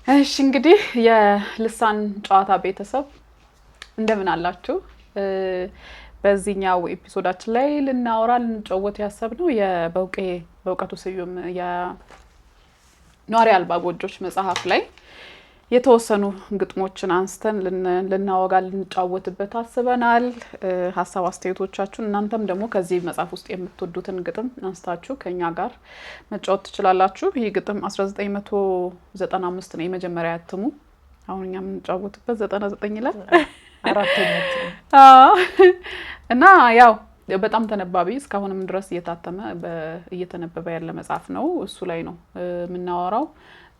እሺ እንግዲህ የልሳን ጨዋታ ቤተሰብ እንደምን አላችሁ? በዚህኛው episode ኣችን ላይ ልናወራ ልንጫወት ያሰብነው የበውቄ በእውቀቱ ስዩም የኗሪ አልባ ጎጆች መጽሐፍ ላይ የተወሰኑ ግጥሞችን አንስተን ልናወጋ ልንጫወትበት አስበናል። ሀሳብ አስተያየቶቻችሁን እናንተም ደግሞ ከዚህ መጽሐፍ ውስጥ የምትወዱትን ግጥም አንስታችሁ ከኛ ጋር መጫወት ትችላላችሁ። ይህ ግጥም 1995 ነው የመጀመሪያ እትሙ። አሁን እኛ የምንጫወትበት 99 ይላል እና ያው በጣም ተነባቢ እስካሁንም ድረስ እየታተመ እየተነበበ ያለ መጽሐፍ ነው። እሱ ላይ ነው የምናወራው።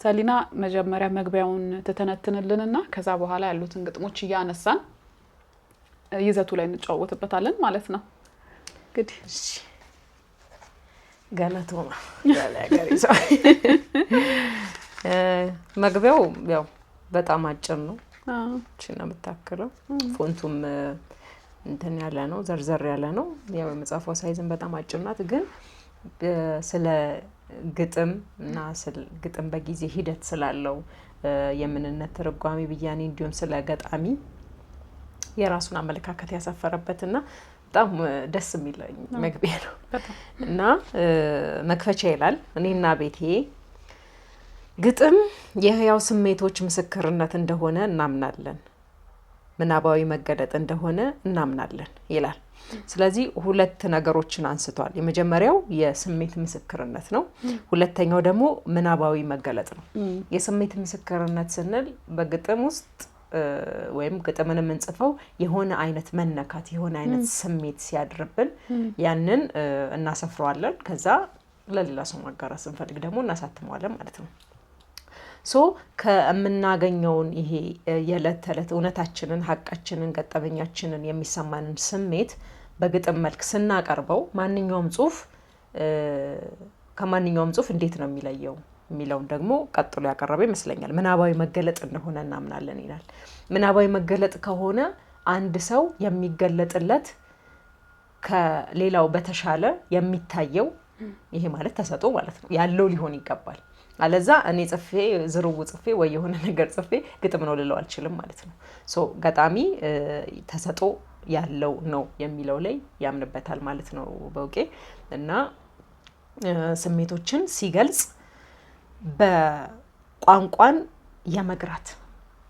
ሰሊና መጀመሪያ መግቢያውን ትተነትንልንና ከዛ በኋላ ያሉትን ግጥሞች እያነሳን ይዘቱ ላይ እንጨዋወትበታለን ማለት ነው። እንግዲህ ገለቶማ መግቢያው ያው በጣም አጭር ነው። እቺን የምታክለው font ኡም እንትን ያለ ነው፣ ዘርዘር ያለ ነው። ያው የመጽሐፏ size ን በጣም አጭር ናት፣ ግን ስለ ግጥም እና ግጥም በጊዜ ሂደት ስላለው የምንነት ትርጓሜ ብያኔ እንዲሁም ስለ ገጣሚ የራሱን አመለካከት ያሰፈረበት እና በጣም ደስ የሚለኝ መግቢያ ነው እና መክፈቻ ይላል። እኔና ቤቴ ግጥም የህያው ስሜቶች ምስክርነት እንደሆነ እናምናለን፣ ምናባዊ መገለጥ እንደሆነ እናምናለን ይላል። ስለዚህ ሁለት ነገሮችን አንስቷል። የመጀመሪያው የስሜት ምስክርነት ነው። ሁለተኛው ደግሞ ምናባዊ መገለጥ ነው። የስሜት ምስክርነት ስንል በግጥም ውስጥ ወይም ግጥምን የምንጽፈው የሆነ አይነት መነካት የሆነ አይነት ስሜት ሲያድርብን ያንን እናሰፍረዋለን። ከዛ ለሌላ ሰው ማጋራት ስንፈልግ ደግሞ እናሳትመዋለን ማለት ነው። So ከምናገኘውን ይሄ የዕለት ተዕለት እውነታችንን፣ ሀቃችንን፣ ገጠመኛችንን የሚሰማንን ስሜት በግጥም መልክ ስናቀርበው ማንኛውም ጽሁፍ ከማንኛውም ጽሁፍ እንዴት ነው የሚለየው የሚለውን ደግሞ ቀጥሎ ያቀረበ ይመስለኛል። ምናባዊ መገለጥ እንደሆነ እናምናለን ይላል። ምናባዊ መገለጥ ከሆነ አንድ ሰው የሚገለጥለት ከሌላው በተሻለ የሚታየው ይሄ ማለት ተሰጥኦ ማለት ነው ያለው ሊሆን ይገባል። አለዛ እኔ ጽፌ ዝርው ጽፌ ወይ የሆነ ነገር ጽፌ ግጥም ነው ልለው አልችልም ማለት ነው። So ገጣሚ ተሰጥኦ ያለው ነው የሚለው ላይ ያምንበታል ማለት ነው በውቄ እና ስሜቶችን ሲገልጽ በቋንቋን የመግራት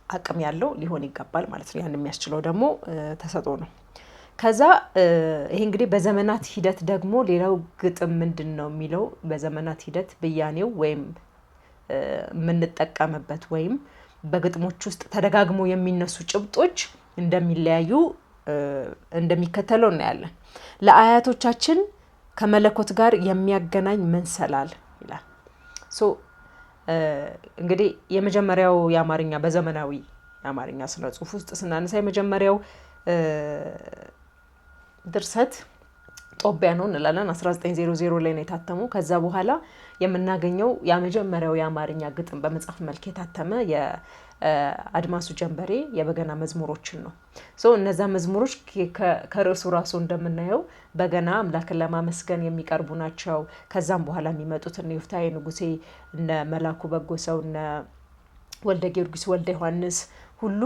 አቅም ያለው ሊሆን ይገባል ማለት ነው። ያን የሚያስችለው ደግሞ ተሰጥኦ ነው። ከዛ ይሄ እንግዲህ በዘመናት ሂደት ደግሞ ሌላው ግጥም ምንድን ነው የሚለው በዘመናት ሂደት ብያኔው ወይም የምንጠቀምበት ወይም በግጥሞች ውስጥ ተደጋግሞ የሚነሱ ጭብጦች እንደሚለያዩ እንደሚከተለው እናያለን። ለአያቶቻችን ከመለኮት ጋር የሚያገናኝ መንሰላል ይላል። So እንግዲህ የመጀመሪያው የአማርኛ በዘመናዊ የአማርኛ ስነ ጽሁፍ ውስጥ ስናነሳ የመጀመሪያው ድርሰት ጦቢያ ነው እንላለን። 1900 ላይ ነው የታተመው። ከዛ በኋላ የምናገኘው የመጀመሪያው የአማርኛ ግጥም በመጽሐፍ መልክ የታተመ የአድማሱ ጀንበሬ የበገና መዝሙሮችን ነው። So እነዛ መዝሙሮች ከርዕሱ ራሱ እንደምናየው በገና አምላክን ለማመስገን የሚቀርቡ ናቸው። ከዛም በኋላ የሚመጡት እነ ዮፍታሔ ንጉሴ፣ እነ መላኩ በጎ ሰው፣ እነ ወልደ ጊዮርጊስ፣ ወልደ ዮሐንስ ሁሉ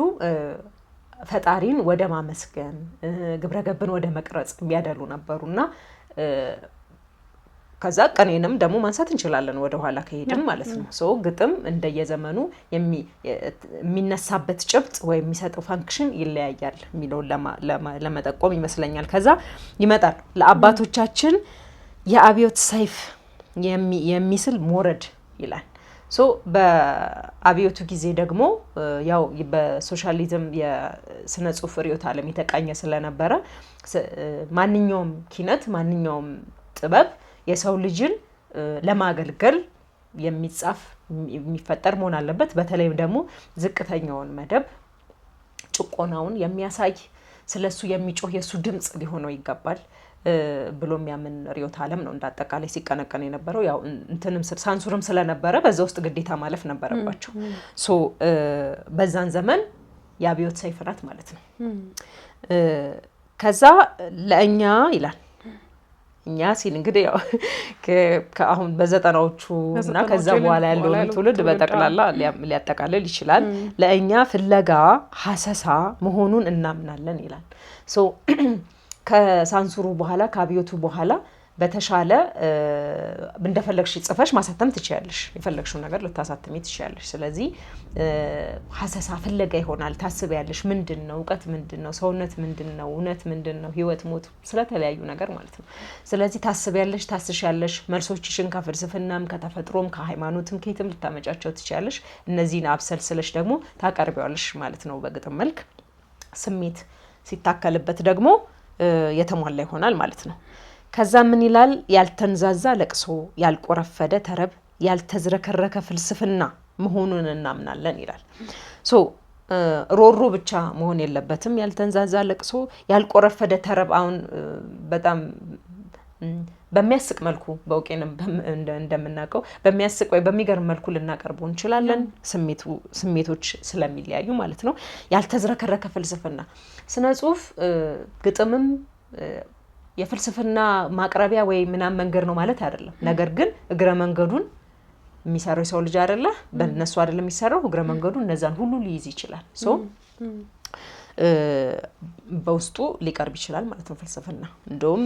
ፈጣሪን ወደ ማመስገን ግብረ ገብን ወደ መቅረጽ የሚያደሉ ነበሩና ከዛ ቅኔንም ደግሞ ማንሳት እንችላለን ወደ ኋላ ከሄድን ማለት ነው። So ግጥም እንደየዘመኑ የሚነሳበት ጭብጥ ወይም የሚሰጠው function ይለያያል የሚለውን ለመጠቆም ይመስለኛል። ከዛ ይመጣል ለአባቶቻችን የአብዮት ሰይፍ የሚስል ሞረድ ይላል። So በአብዮቱ ጊዜ ደግሞ ያው በሶሻሊዝም የስነ ጽሁፍ ርዕዮተ ዓለም የተቃኘ ስለነበረ ማንኛውም ኪነት ማንኛውም ጥበብ የሰው ልጅን ለማገልገል የሚጻፍ የሚፈጠር መሆን አለበት። በተለይም ደግሞ ዝቅተኛውን መደብ ጭቆናውን የሚያሳይ ስለሱ የሚጮህ የሱ ድምጽ ሊሆነው ይገባል ብሎ የሚያምን ርዕዮተ ዓለም ነው እንደ አጠቃላይ ሲቀነቀን የነበረው። ያው እንትንም ሳንሱርም ስለነበረ በዛ ውስጥ ግዴታ ማለፍ ነበረባቸው። So በዛን ዘመን የአብዮት ሰይፍ ናት ማለት ነው። ከዛ ለእኛ ይላል እኛ ሲል እንግዲህ ያው አሁን በዘጠናዎቹ እና ከዛ በኋላ ያለውን ትውልድ በጠቅላላ ሊያጠቃልል ይችላል። ለእኛ ፍለጋ ሀሰሳ መሆኑን እናምናለን ይላል። So ከሳንሱሩ በኋላ፣ ከአብዮቱ በኋላ በተሻለ እንደፈለግሽ ጽፈሽ ማሳተም ትችያለሽ። የፈለግሽው ነገር ልታሳትሚ ትችያለሽ። ስለዚህ ሀሰሳ ፍለጋ ይሆናል። ታስቢያለሽ። ምንድን ነው እውቀት? ምንድን ነው ሰውነት? ምንድን ነው እውነት? ምንድን ነው ህይወት፣ ሞት፣ ስለተለያዩ ነገር ማለት ነው። ስለዚህ ታስቢያለሽ፣ ታስሻለሽ። መልሶችሽን ከፍልስፍናም፣ ከተፈጥሮም፣ ከሃይማኖትም ከየትም ልታመጫቸው ትችያለሽ። እነዚህን አብሰልስለሽ ደግሞ ታቀርቢዋለሽ ማለት ነው በግጥም መልክ። ስሜት ሲታከልበት ደግሞ የተሟላ ይሆናል ማለት ነው። ከዛ ምን ይላል? ያልተንዛዛ ለቅሶ፣ ያልቆረፈደ ተረብ፣ ያልተዝረከረከ ፍልስፍና መሆኑን እናምናለን ይላል። So ሮሮ ብቻ መሆን የለበትም። ያልተንዛዛ ለቅሶ፣ ያልቆረፈደ ተረብ አሁን በጣም በሚያስቅ መልኩ በውቄንም እንደምናውቀው በሚያስቅ ወይ በሚገርም መልኩ ልናቀርበው እንችላለን። ስሜቶች ስለሚለያዩ ማለት ነው። ያልተዝረከረከ ፍልስፍና ስነ ጽሁፍ ግጥምም የፍልስፍና ማቅረቢያ ወይ ምናምን መንገድ ነው ማለት አይደለም። ነገር ግን እግረ መንገዱን የሚሰራው የሰው ልጅ አይደለ፣ በእነሱ አይደለም የሚሰራው። እግረ መንገዱ እነዛን ሁሉ ሊይዝ ይችላል። So በውስጡ ሊቀርብ ይችላል ማለት ነው ፍልስፍና። እንደውም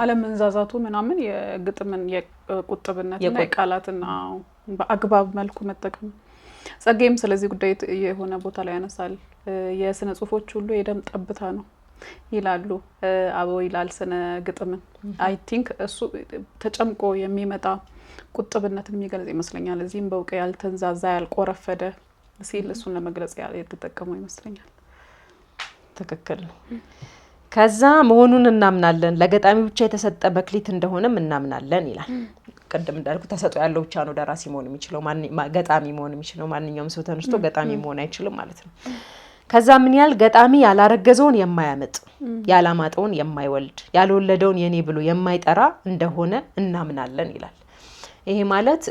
አለመንዛዛቱ ምናምን የግጥምን የቁጥብነትና የቃላትን በአግባብ መልኩ መጠቀም። ጸጌም ስለዚህ ጉዳይ የሆነ ቦታ ላይ ያነሳል። የስነ ጽሁፎች ሁሉ የደም ጠብታ ነው ይላሉ አበው ይላል ስነ ግጥምን። I think እሱ ተጨምቆ የሚመጣ ቁጥብነትን የሚገልጽ ይመስለኛል። እዚህም በውቅ ያልተንዛዛ ያልቆረፈደ ሲል እሱን ለመግለጽ የተጠቀመው ይመስለኛል። ትክክል ነው። ከዛ መሆኑን እናምናለን፣ ለገጣሚ ብቻ የተሰጠ መክሊት እንደሆነም እናምናለን ይላል። ቅድም እንዳልኩ ተሰጥኦ ያለው ብቻ ነው ደራሲ መሆን የሚችለው፣ ገጣሚ መሆን የሚችለው። ማንኛውም ሰው ተነስቶ ገጣሚ መሆን አይችልም ማለት ነው። ከዛ ምን ያህል ገጣሚ ያላረገዘውን የማያምጥ፣ ያላማጠውን የማይወልድ፣ ያልወለደውን የኔ ብሎ የማይጠራ እንደሆነ እናምናለን ይላል። ይሄ ማለት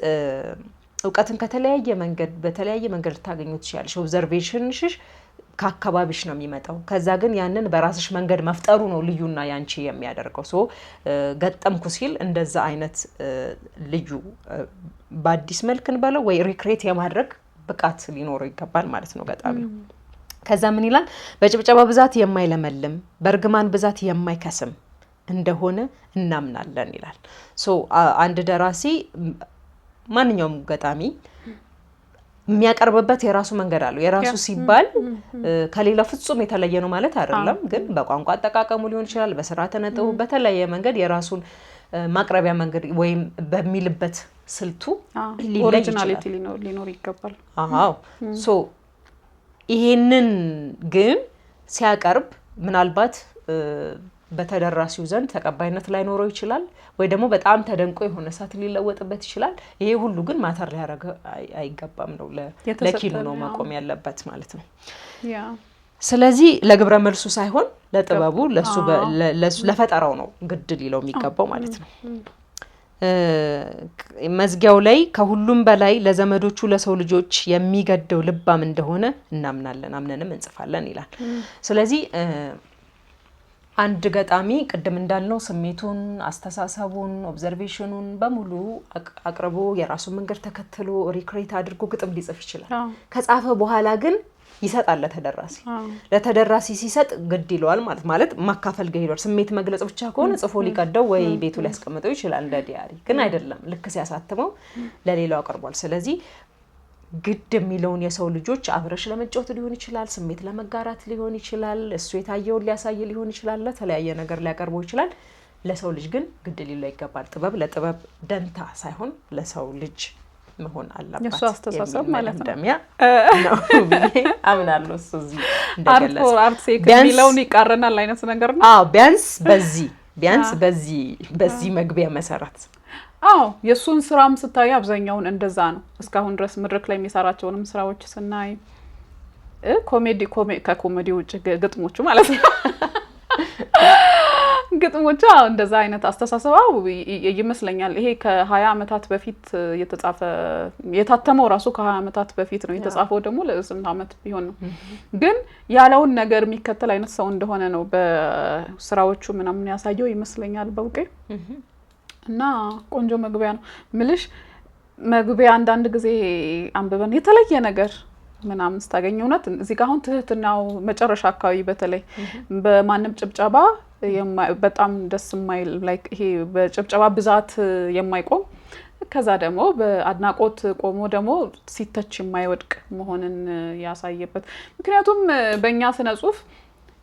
እውቀትን ከተለያየ መንገድ በተለያየ መንገድ ልታገኙ ትችላለሽ። Observation ሽ ከአካባቢሽ ነው የሚመጣው። ከዛ ግን ያንን በራስሽ መንገድ መፍጠሩ ነው ልዩና ያንቺ የሚያደርገው። So ገጠምኩ ሲል እንደዛ አይነት ልዩ በአዲስ መልክ እንበለው ወይ recreate የማድረግ ብቃት ሊኖረው ይገባል ማለት ነው ገጣሚው። ከዛ ምን ይላል? በጭብጨባ ብዛት የማይለመልም፣ በእርግማን ብዛት የማይከስም እንደሆነ እናምናለን ይላል። So አንድ ደራሲ፣ ማንኛውም ገጣሚ የሚያቀርብበት የራሱ መንገድ አለው። የራሱ ሲባል ከሌላው ፍጹም የተለየ ነው ማለት አይደለም። ግን በቋንቋ አጠቃቀሙ ሊሆን ይችላል፣ በስርዓተ ነጥቡ፣ በተለያየ መንገድ የራሱን ማቅረቢያ መንገድ ወይም በሚልበት ስልቱ ሊለይ ይችላል። Originality ሊኖር ይገባል። አዎ፣ so ይሄንን ግን ሲያቀርብ ምናልባት በተደራሲው ዘንድ ተቀባይነት ላይኖረው ይችላል፣ ወይ ደግሞ በጣም ተደንቆ የሆነ ሰዓት ሊለወጥበት ይችላል። ይሄ ሁሉ ግን matter ሊያደርግ አይገባም ነው፣ ለኪኑ ነው መቆም ያለበት ማለት ነው። ስለዚህ ለግብረ መልሱ ሳይሆን ለጥበቡ፣ ለሱ ለፈጠራው ነው ግድ ሊለው የሚገባው ማለት ነው። መዝጊያው ላይ ከሁሉም በላይ ለዘመዶቹ ለሰው ልጆች የሚገደው ልባም እንደሆነ እናምናለን፣ አምነንም እንጽፋለን ይላል። ስለዚህ አንድ ገጣሚ ቅድም እንዳልነው ስሜቱን፣ አስተሳሰቡን፣ observation ኑን በሙሉ አቅርቦ የራሱን መንገድ ተከትሎ recreate አድርጎ ግጥም ሊጽፍ ይችላል። ከጻፈ በኋላ ግን ይሰጣል ለተደራሲ። ለተደራሲ ሲሰጥ ግድ ይለዋል ማለት ማካፈል ጋር ይለዋል። ስሜት መግለጽ ብቻ ከሆነ ጽፎ ሊቀደው ወይ ቤቱ ሊያስቀምጠው ይችላል እንደ diary፣ ግን አይደለም። ልክ ሲያሳትመው ለሌላው አቅርቧል። ስለዚህ ግድ የሚለውን የሰው ልጆች አብረሽ ለመጫወት ሊሆን ይችላል፣ ስሜት ለመጋራት ሊሆን ይችላል፣ እሱ የታየውን ሊያሳይ ሊሆን ይችላል፣ ለተለያየ ነገር ሊያቀርበው ይችላል። ለሰው ልጅ ግን ግድ ሊለው ይገባል። ጥበብ ለጥበብ ደንታ ሳይሆን ለሰው ልጅ መሆን አለባት። የእሱ አስተሳሰብ ማለት ነው። መደምደሚያ ነው ብዬ አምናለሁ። እሱ እዚህ art for art sake የሚለውን ይቃረናል አይነት ነገር ነው። አዎ፣ ቢያንስ በዚህ መግቢያ መሰረት። አዎ፣ የእሱን ስራም ስታይ አብዛኛውን እንደዛ ነው። እስካሁን ድረስ መድረክ ላይ የሚሰራቸውንም ስራዎች ስናይ ኮሜዲ ከኮሜዲ ውጭ ግጥሞቹ ማለት ነው። ግጥሞቿ እንደዛ አይነት አስተሳሰብ ይመስለኛል። ይሄ ከ20 ዓመታት በፊት የተጻፈ፣ የታተመው ራሱ ከ20 ዓመታት በፊት ነው። የተጻፈው ደግሞ ለስንት ዓመት ቢሆን ነው። ግን ያለውን ነገር የሚከተል አይነት ሰው እንደሆነ ነው በስራዎቹ ምናምን ያሳየው ይመስለኛል በውቄ። እና ቆንጆ መግቢያ ነው ምልሽ። መግቢያ አንዳንድ ጊዜ አንብበን የተለየ ነገር ምናምን ስታገኝ፣ እውነት እዚህ ጋር አሁን ትህትናው መጨረሻ አካባቢ በተለይ በማንም ጭብጨባ በጣም ደስ የማይል፣ like ይሄ በጭብጨባ ብዛት የማይቆም፣ ከዛ ደግሞ በአድናቆት ቆሞ ደግሞ ሲተች የማይወድቅ መሆንን ያሳየበት። ምክንያቱም በእኛ ስነ ጽሁፍ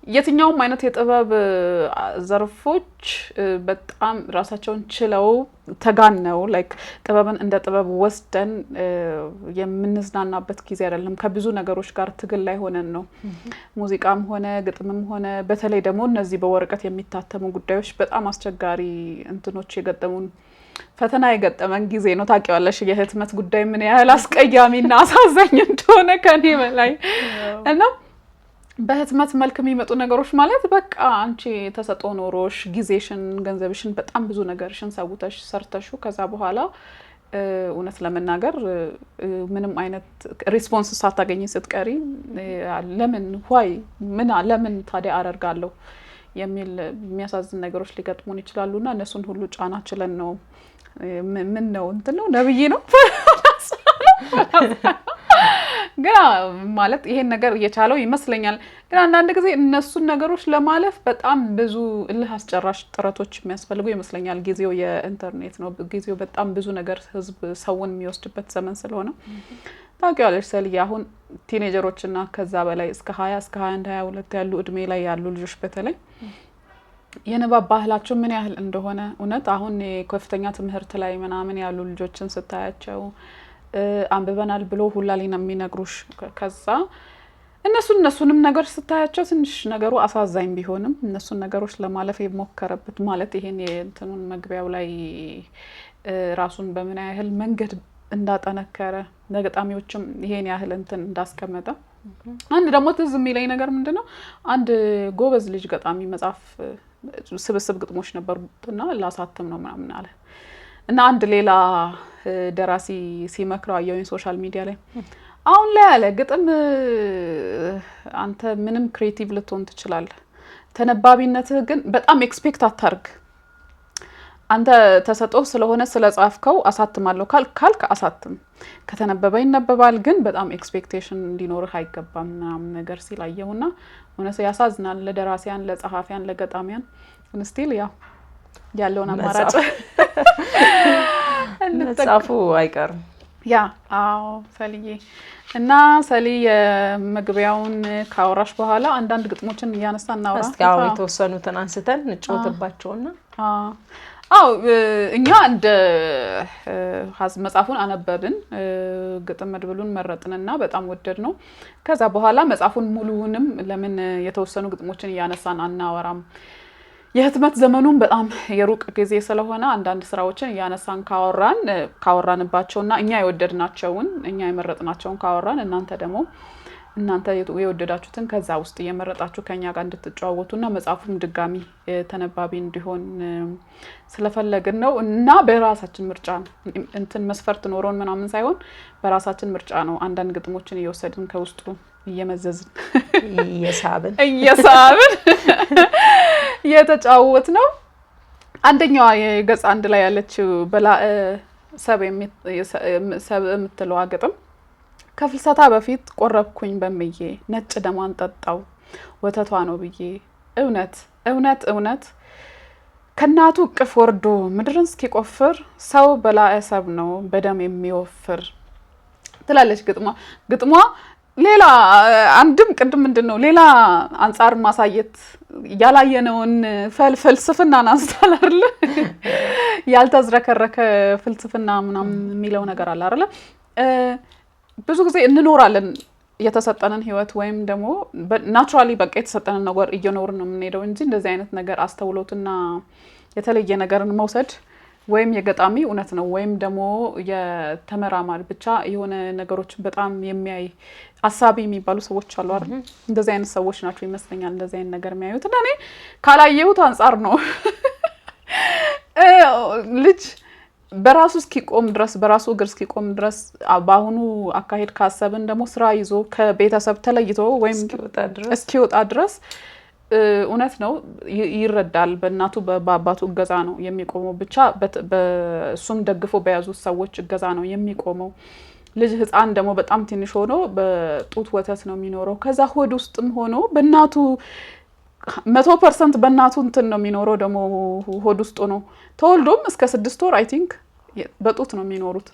የትኛውም አይነት የጥበብ ዘርፎች በጣም ራሳቸውን ችለው ተጋነው፣ like ጥበብን እንደ ጥበብ ወስደን የምንዝናናበት ጊዜ አይደለም። ከብዙ ነገሮች ጋር ትግል ላይ ሆነን ነው። ሙዚቃም ሆነ ግጥምም ሆነ በተለይ ደግሞ እነዚህ በወረቀት የሚታተሙ ጉዳዮች በጣም አስቸጋሪ እንትኖች የገጠሙን፣ ፈተና የገጠመን ጊዜ ነው። ታውቂዋለሽ የህትመት ጉዳይ ምን ያህል አስቀያሚና አሳዛኝ እንደሆነ ከኔ በላይ። እና በህትመት መልክ የሚመጡ ነገሮች ማለት በቃ አንቺ ተሰጥኦ ኖሮሽ ጊዜሽን፣ ገንዘብሽን፣ በጣም ብዙ ነገርሽን ሰውተሽ ሰርተሹ ከዛ በኋላ እውነት ለመናገር ምንም አይነት response ሳታገኝ ስትቀሪ ለምን፣ why፣ ምን፣ ለምን ታዲያ አደርጋለሁ የሚል የሚያሳዝን ነገሮች ሊገጥሙን ይችላሉ። እና እነሱን ሁሉ ጫና ችለን ነው፣ ምን ነው እንትን ነው፣ ነብይ ነው፣ ግን ማለት ይሄን ነገር እየቻለው ይመስለኛል። ግን አንዳንድ ጊዜ እነሱን ነገሮች ለማለፍ በጣም ብዙ እልህ አስጨራሽ ጥረቶች የሚያስፈልጉ ይመስለኛል። ጊዜው የኢንተርኔት ነው። ጊዜው በጣም ብዙ ነገር ህዝብ ሰውን የሚወስድበት ዘመን ስለሆነ፣ ታውቂዋለሽ ሰልዬ፣ አሁን teenager ኦች እና ከዛ በላይ እስከ 20፣ እስከ 21፣ 22 ያሉ እድሜ ላይ ያሉ ልጆች በተለይ የንባብ ባህላቸው ምን ያህል እንደሆነ። እውነት አሁን የከፍተኛ ትምህርት ላይ ምናምን ያሉ ልጆችን ስታያቸው አንብበናል ብሎ ሁላ ላይ ነው የሚነግሩሽ። ከዛ እነሱንም ነገር ስታያቸው ትንሽ ነገሩ አሳዛኝ ቢሆንም እነሱን ነገሮች ለማለፍ የሞከረበት፣ ማለት ይሄን የእንትኑን መግቢያው ላይ ራሱን በምን ያህል መንገድ እንዳጠነከረ፣ ለገጣሚዎችም ይሄን ያህል እንትን እንዳስቀመጠ። አንድ ደግሞ ትዝ የሚለኝ ነገር ምንድን ነው፣ አንድ ጎበዝ ልጅ ገጣሚ መጽሐፍ ስብስብ ግጥሞች ነበሩትና ላሳትም ነው ምናምን አለ። እና አንድ ሌላ ደራሲ ሲመክረው አየሁኝ social media ላይ። አሁን ላይ አለ ግጥም አንተ ምንም creative ልትሆን ትችላለህ፣ ተነባቢነትህ ግን በጣም expect አታርግ። አንተ ተሰጥኦ ስለሆነ ስለጻፍከው አሳትማለሁ ካልክ አሳትም፣ ከተነበበ ይነበባል፣ ግን በጣም expectation ሊኖርህ አይገባም ምናምን ነገር ሲል አየሁና እውነት ያሳዝናል። ለደራሲያን፣ ለጸሐፊያን፣ ለገጣሚያን still ያው ያለውን አማራጭ መጻፉ አይቀርም። Yeah፣ አዎ ሰልዬ። እና ሰሊ የመግቢያውን ካወራሽ በኋላ አንዳንድ ግጥሞችን እያነሳ እናውራ። እስኪ አዎ፣ የተወሰኑትን አንስተን እንጫወትባቸውና አዎ፣ እኛ እንደ መጽሐፉን አነበብን፣ ግጥም መድብሉን መረጥንና በጣም ወደድነው። ከዛ በኋላ መጽሐፉን ሙሉውንም ለምን የተወሰኑ ግጥሞችን እያነሳን አናወራም? የህትመት ዘመኑን በጣም የሩቅ ጊዜ ስለሆነ አንዳንድ ስራዎችን እያነሳን ካወራንባቸውና እኛ የወደድናቸውን፣ እኛ የመረጥናቸውን ካወራን፣ እናንተ ደግሞ እናንተ የወደዳችሁትን ከዛ ውስጥ እየመረጣችሁ ከኛ ጋር እንድትጨዋወቱና መጽሐፉም ድጋሚ ተነባቢ እንዲሆን ስለፈለግን ነው። እና በራሳችን ምርጫ ነው፣ እንትን መስፈርት ኖሮን ምናምን ሳይሆን በራሳችን ምርጫ ነው። አንዳንድ ግጥሞችን እየወሰድን ከውስጡ እየመዘዝን እየሳብን እየሳብን የተጫወትነው። አንደኛዋ የገጽ 1 ላይ ያለችው በላእ ሰብ የምትለዋ ግጥም፣ ከፍልሰታ በፊት ቆረብኩኝ በምዬ፣ ነጭ ደሟን ጠጣው ወተቷ ነው ብዬ፣ እውነት እውነት እውነት ከእናቱ እቅፍ ወርዶ ምድርን እስኪቆፍር ሰው በላእ ሰብ ነው በደም የሚወፍር ትላለች ግጥሟ። ግጥሟ ሌላ አንድም ቅድም ምንድን ነው ሌላ አንጻር ማሳየት፣ ያላየነውን ፍልስፍናን አንስቷል አይደለ? ያልተዝረከረከ ፍልስፍና ምናምን የሚለው ነገር አለ አይደለ? ብዙ ጊዜ እንኖራለን የተሰጠንን ህይወት ወይም ደግሞ naturally በቃ የተሰጠንን ነገር እየኖርን ነው የምንሄደው እንጂ እንደዚህ አይነት ነገር አስተውሎትና የተለየ ነገርን መውሰድ ወይም የገጣሚ እውነት ነው ወይም ደግሞ የተመራማሪ ብቻ የሆነ ነገሮችን በጣም የሚያይ አሳቢ የሚባሉ ሰዎች አሉ አይደል? እንደዚህ አይነት ሰዎች ናቸው ይመስለኛል እንደዚህ አይነት ነገር የሚያዩት። እና እኔ ካላየሁት አንጻር ነው ልጅ በራሱ እስኪቆም ድረስ፣ በራሱ እግር እስኪቆም ድረስ፣ በአሁኑ አካሄድ ካሰብን ደግሞ ስራ ይዞ ከቤተሰብ ተለይቶ ወይም እስኪወጣ ድረስ እውነት ነው ይረዳል። በእናቱ በአባቱ እገዛ ነው የሚቆመው። ብቻ እሱም ደግፎ በያዙት ሰዎች እገዛ ነው የሚቆመው። ልጅ ህፃን ደግሞ በጣም ትንሽ ሆኖ በጡት ወተት ነው የሚኖረው። ከዛ ሆድ ውስጥም ሆኖ በእናቱ 100% በእናቱ እንትን ነው የሚኖረው። ደግሞ ሆድ ውስጥ ሆኖ ተወልዶም እስከ 6 ወር I think በጡት ነው የሚኖሩት።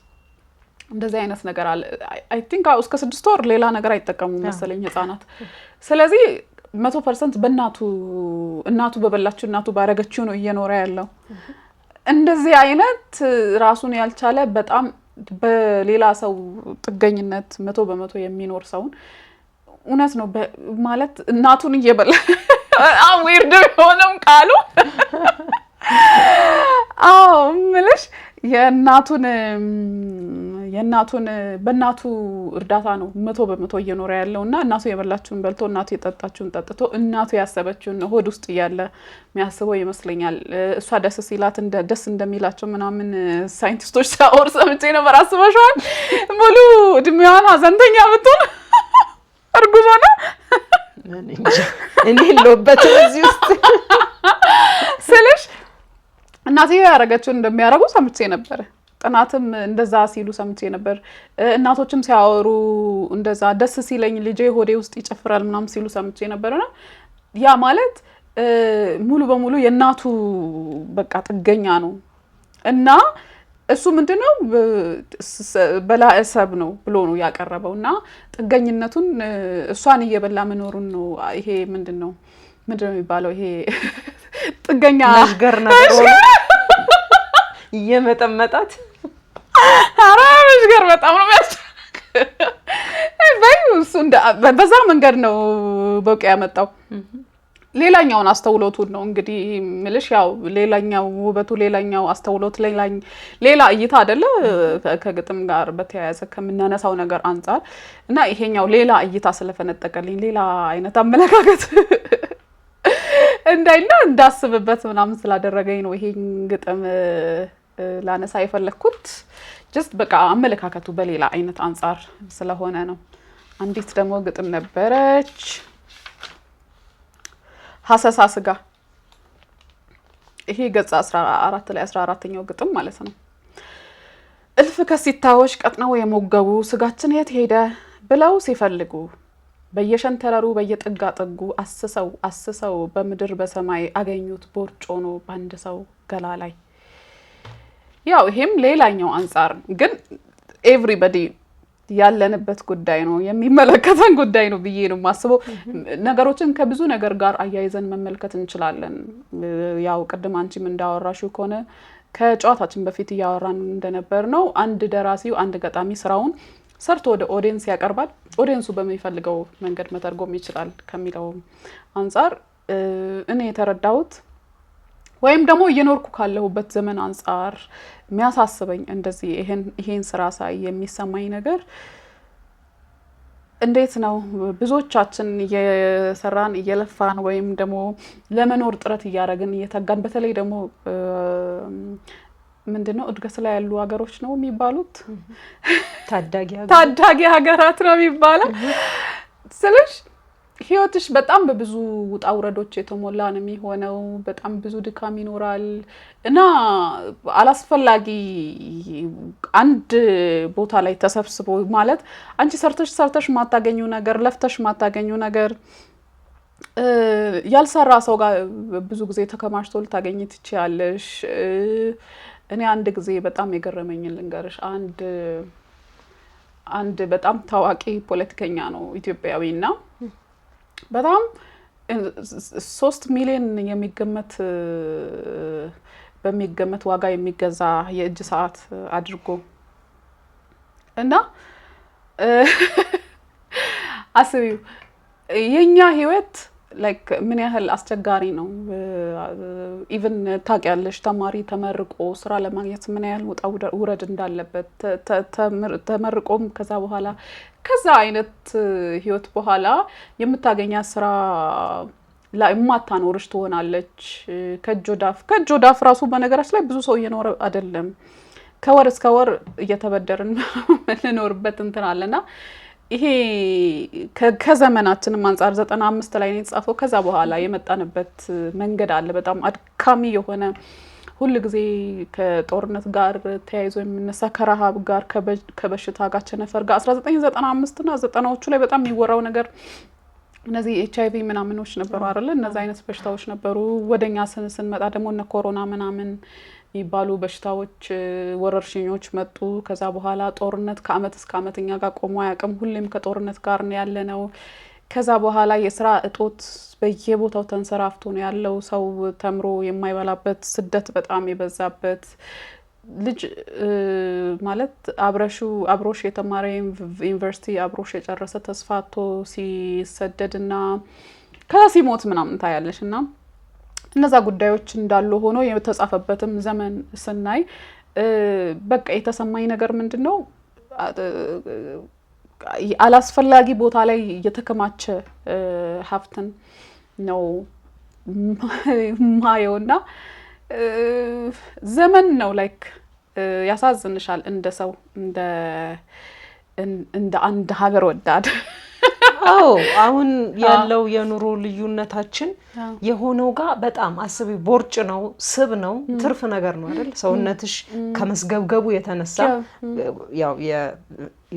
እንደዚህ አይነት ነገር አለ። I think እስከ 6 ወር ሌላ ነገር አይጠቀሙም መሰለኝ ህጻናት። ስለዚህ 100% በእናቱ፣ እናቱ በበላችው፣ እናቱ ባረገችው ነው እየኖረ ያለው። እንደዚህ አይነት ራሱን ያልቻለ፣ በጣም በሌላ ሰው ጥገኝነት 100% የሚኖር ሰውን እውነት ነው ማለት እናቱን እየበላ፣ በጣም weird የሆነም ቃሉ፣ አዎ ምልሽ የእናቱን በእናቱ እርዳታ ነው 100% እየኖረ ያለው። እና እናቱ የበላችውን በልቶ፣ እናቱ የጠጣችውን ጠጥቶ፣ እናቱ ያሰበችውን ሆድ ውስጥ እያለ የሚያስበው ይመስለኛል። እሷ ደስ ሲላት ደስ እንደሚላቸው ምናምን ሳይንቲስቶች ሲያወሩ ሰምቼ ነበር። አስበሽዋል? ሙሉ እድሜዋን ሀዘንተኛ ብትሆን እርጉዝ ሆነ። እኔ የለሁበትም እዚህ ውስጥ። ስልሽ እናትዬ ያደረገችውን እንደሚያደርጉ ሰምቼ ነበር። ጥናትም እንደዛ ሲሉ ሰምቼ ነበር። እናቶችም ሲያወሩ እንደዛ ደስ ሲለኝ ልጄ ሆዴ ውስጥ ይጨፍራል ምናምን ሲሉ ሰምቼ ነበርና ያ ማለት ሙሉ በሙሉ የእናቱ በቃ ጥገኛ ነው። እና እሱ ምንድነው በላእሰብ ነው ብሎ ነው ያቀረበው እና ጥገኝነቱን እሷን እየበላ መኖሩን ነው። ይሄ ምንድን ነው የሚባለው? ይሄ ጥገኛ መሽገር ነገር ሆኖ እየመጠመጣት። ኧረ መሽገር በጣም ነው የሚያስጨንቅ። በይው እሱ በዛ መንገድ ነው በውቅ ያመጣው። ሌላኛውን አስተውሎቱን ነው እንግዲህ ምልሽ፣ ያው ሌላኛው ውበቱ፣ ሌላኛው አስተውሎት፣ ሌላ እይታ አይደለ ከግጥም ጋር በተያያዘ ከምናነሳው ነገር አንጻር። እና ይሄኛው ሌላ እይታ ስለፈነጠቀልኝ፣ ሌላ አይነት አመለካከት እንዳይና እንዳስብበት ምናምን ስላደረገኝ ነው ይሄን ግጥም ላነሳ የፈለግኩት። Just በቃ አመለካከቱ በሌላ አይነት አንጻር ስለሆነ ነው። አንዲት ደግሞ ግጥም ነበረች፣ ሀሰሳ ስጋ። ይሄ ገጽ 14 ላይ 14ኛው ግጥም ማለት ነው። እልፍ ከሲታዎች ቀጥነው የሞገቡ ስጋችን የት ሄደ ብለው ሲፈልጉ በየሸንተረሩ በየጥጋ ጥጉ አስሰው አስሰው በምድር በሰማይ አገኙት ቦርጭ ሆኖ በአንድ ሰው ገላ ላይ። ያው ይሄም ሌላኛው አንጻር ግን everybody ያለንበት ጉዳይ ነው፣ የሚመለከተን ጉዳይ ነው ብዬ ነው የማስበው። ነገሮችን ከብዙ ነገር ጋር አያይዘን መመልከት እንችላለን። ያው ቅድም አንቺም እንዳወራሽው ከሆነ፣ ከጨዋታችን በፊት እያወራን እንደነበር ነው፣ አንድ ደራሲው አንድ ገጣሚ ስራውን ሰርቶ ወደ audience ያቀርባል። Audience ኡ በሚፈልገው መንገድ መተርጎም ይችላል ከሚለው አንጻር እኔ የተረዳሁት ወይም ደግሞ እየኖርኩ ካለሁበት ዘመን አንጻር የሚያሳስበኝ፣ እንደዚህ ይሄን ስራ ሳይ የሚሰማኝ ነገር እንዴት ነው ብዙዎቻችን እየሰራን እየለፋን ወይም ደግሞ ለመኖር ጥረት እያደረግን እየተጋን፣ በተለይ ደግሞ ምንድን ነው እድገት ላይ ያሉ ሀገሮች ነው የሚባሉት? ታዳጊ። ታዳጊ ሀገራት ነው የሚባለው ስልሽ ህይወትሽ በጣም በብዙ ውጣ ውረዶች የተሞላ ነው የሚሆነው። በጣም ብዙ ድካም ይኖራል እና አላስፈላጊ አንድ ቦታ ላይ ተሰብስቦ፣ ማለት አንቺ ሰርተሽ ሰርተሽ ማታገኚው ነገር፣ ለፍተሽ ማታገኚው ነገር ያልሰራ ሰው ጋር ብዙ ጊዜ ተከማችቶ ልታገኚ ትችያለሽ። እኔ አንድ ጊዜ በጣም የገረመኝን ልንገርሽ። አንድ በጣም ታዋቂ ፖለቲከኛ ነው ኢትዮጵያዊ እና በጣም 3 ሚሊዮን በሚገመት ዋጋ የሚገዛ የእጅ ሰዓት አድርጎ እና አስቢው የኛ ህይወት Like ምን ያህል አስቸጋሪ ነው። Even ታውቂያለሽ፣ ተማሪ ተመርቆ ስራ ለማግኘት ምን ያህል ውጣ ውረድ እንዳለበት፣ ተመርቆም ከዛ በኋላ ከዛ አይነት ህይወት በኋላ የምታገኛት ስራ የማታኖርሽ ትሆናለች። ከእጅ ወዳፍ፣ ከእጅ ወዳፍ ራሱ በነገራችን ላይ ብዙ ሰው እየኖረ አይደለም። ከወር እስከ ወር እየተበደርን የምንኖርበት እንትን አለና ይሄ ከዘመናችንም አንጻር 95 ላይ ነው የተጻፈው። ከዛ በኋላ የመጣንበት መንገድ አለ። በጣም አድካሚ የሆነ፣ ሁል ጊዜ ከጦርነት ጋር ተያይዞ የሚነሳ፣ ከረሃብ ጋር፣ ከበሽታ ጋር፣ ቸነፈር ጋር። 1995 እና ዘጠናዎቹ ላይ በጣም የሚወራው ነገር እነዚህ HIV ምናምኖች ነበሩ አይደለ? እነዚህ አይነት በሽታዎች ነበሩ። ወደኛ ስንመጣ ደግሞ እነ ኮሮና ምናምን የሚባሉ በሽታዎች፣ ወረርሽኞች መጡ። ከዛ በኋላ ጦርነት ከአመት እስከ አመት እኛ ጋር ቆሞ አያውቅም። ሁሌም ከጦርነት ጋር ነው ያለነው። ከዛ በኋላ የስራ እጦት በየቦታው ተንሰራፍቶ ነው ያለው። ሰው ተምሮ የማይበላበት፣ ስደት በጣም የበዛበት፣ ልጅ ማለት አብረሹ አብሮሽ የተማረ፣ ዩኒቨርሲቲ አብሮሽ የጨረሰ ተስፋ አጥቶ ሲሰደድ እና ከዛ ሲሞት ምናምን ታያለሽ። እና እነዛ ጉዳዮች እንዳሉ ሆኖ የተጻፈበትም ዘመን ስናይ በቃ የተሰማኝ ነገር ምንድን ነው? አላስፈላጊ ቦታ ላይ የተከማቸ ሀብትን ነው ማየው እና ዘመን ነው፣ like ያሳዝንሻል እንደ ሰው፣ እንደ አንድ ሀገር ወዳድ። አዎ፣ አሁን ያለው የኑሮ ልዩነታችን የሆነው ጋር በጣም አስቢ፣ ቦርጭ ነው፣ ስብ ነው፣ ትርፍ ነገር ነው አይደል? ሰውነትሽ ከመስገብገቡ የተነሳ፣ ያው የ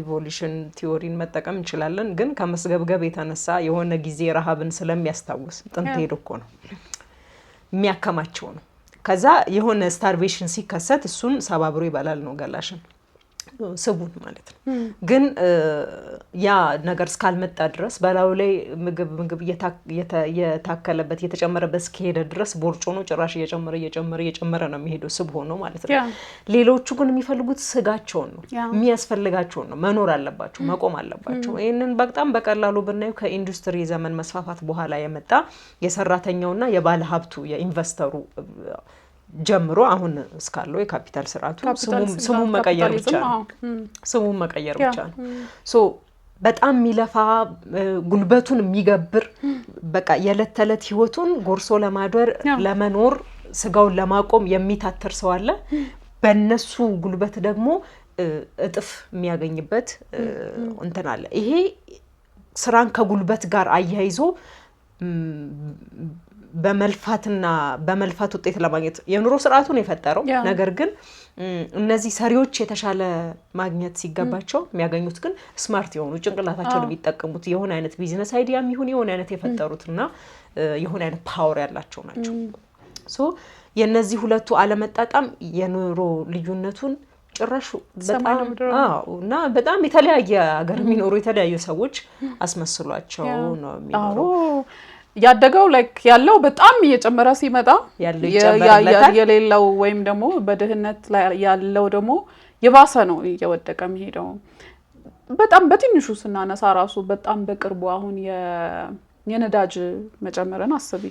evolution theory ን መጠቀም እንችላለን፣ ግን ከመስገብገብ የተነሳ የሆነ ጊዜ ረሃብን ስለሚያስታውስ፣ ጥንት ሄዶ እኮ ነው የሚያከማቸው ነው። ከዛ የሆነ starvation ሲከሰት እሱን ሰባብሮ ይበላል ነው፣ ገላሽን ስቡን ማለት ነው። ግን ያ ነገር እስካልመጣ ድረስ፣ በላዩ ላይ ምግብ እየታከለበት፣ እየተጨመረበት እስከሄደ ድረስ ቦርጭ ሆኖ ጭራሽ እየጨመረ እየጨመረ እየጨመረ ነው የሚሄደው፣ ስብ ሆኖ ማለት ነው። ሌሎቹ ግን የሚፈልጉት ስጋቸውን ነው፣ የሚያስፈልጋቸውን ነው። መኖር አለባቸው፣ መቆም አለባቸው። ይህንን በጣም በቀላሉ ብናየው ከኢንዱስትሪ ዘመን መስፋፋት በኋላ የመጣ የሰራተኛውና የባለ ሀብቱ የ investor ኡ ጀምሮ አሁን እስካለው የካፒታል ስርዓቱ ስሙን መቀየር ብቻ ነው። ስሙን መቀየር ብቻ ነው። So በጣም የሚለፋ፣ ጉልበቱን የሚገብር፣ በቃ የዕለት ተዕለት ህይወቱን ጎርሶ ለማደር፣ ለመኖር፣ ስጋውን ለማቆም የሚታትር ሰው አለ። በእነሱ ጉልበት ደግሞ እጥፍ የሚያገኝበት እንትን አለ። ይሄ ስራን ከጉልበት ጋር አያይዞ በመልፋትና በመልፋት ውጤት ለማግኘት የኑሮ ስርዓቱን የፈጠረው፣ ነገር ግን እነዚህ ሰሪዎች የተሻለ ማግኘት ሲገባቸው የሚያገኙት ግን smart የሆኑ፣ ጭንቅላታቸውን የሚጠቀሙት፣ የሆነ አይነት business idea የሚሆን የሆነ አይነት የፈጠሩት እና የሆነ አይነት power ያላቸው ናቸው። So የእነዚህ ሁለቱ አለመጣጣም የኑሮ ልዩነቱን ጭራሽ በጣም እና በጣም የተለያየ ሀገር የሚኖሩ የተለያዩ ሰዎች አስመስሏቸው ነው የሚኖረው። ያደገው like ያለው በጣም እየጨመረ ሲመጣ ያለው ይጨመርለታል። የሌለው ወይም ደግሞ በድህነት ላይ ያለው ደግሞ የባሰ ነው እየወደቀ የሚሄደው። በጣም በትንሹ ስናነሳ ራሱ በጣም በቅርቡ አሁን የነዳጅ መጨመርን አስቢ፣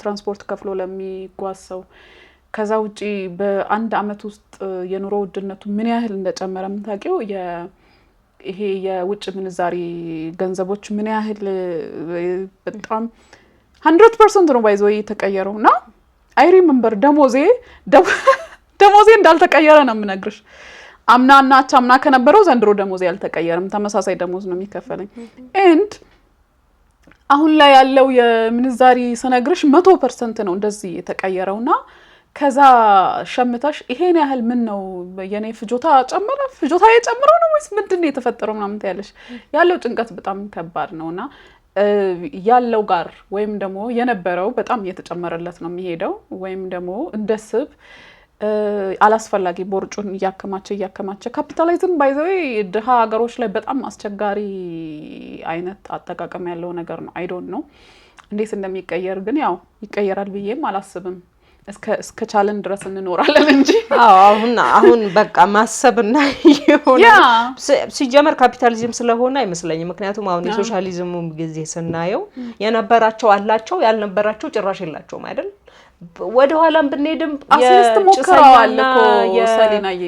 ትራንስፖርት ከፍሎ ለሚጓዝ ሰው። ከዛ ውጪ በአንድ አመት ውስጥ የኑሮ ውድነቱ ምን ያህል እንደጨመረ የምታውቂው ይሄ የውጭ ምንዛሪ ገንዘቦች ምን ያህል በጣም 100% ነው by the way የተቀየረው። እና I remember ደሞዜ እንዳልተቀየረ ነው የምነግርሽ። አምና እና አምና ከነበረው ዘንድሮ ደሞዜ አልተቀየረም። ተመሳሳይ ደሞዝ ነው የሚከፈለኝ። And አሁን ላይ ያለው የምንዛሪ ስነግርሽ 100% ነው እንደዚህ የተቀየረው። እና ከዛ ሸምተሽ ይሄን ያህል ምን ነው የኔ ፍጆታ ጨመረ፣ ፍጆታ የጨምረው ነው ወይስ ምንድን ነው የተፈጠረው ምናምን ትያለሽ። ያለው ጭንቀት በጣም ከባድ ነው። እና ያለው ጋር ወይም ደግሞ የነበረው በጣም እየተጨመረለት ነው የሚሄደው፣ ወይም ደግሞ እንደ ስብ አላስፈላጊ ቦርጩን እያከማቸ እያከማቸ። Capitalism by the way ድሃ ሀገሮች ላይ በጣም አስቸጋሪ አይነት አጠቃቀም ያለው ነገር ነው። I don't know እንዴት እንደሚቀየር፣ ግን ያው ይቀየራል ብዬም አላስብም። እስከቻልን ድረስ እንኖራለን እንጂ። አዎ፣ አሁን በቃ ማሰብና የሆነ ሲጀመር ካፒታሊዝም ስለሆነ አይመስለኝም። ምክንያቱም አሁን የሶሻሊዝሙ ጊዜ ስናየው የነበራቸው አላቸው፣ ያልነበራቸው ጭራሽ የላቸውም አይደል? ወደ ኋላም ብንሄድም At least ሞክረዋል እኮ ሰሊናዬ።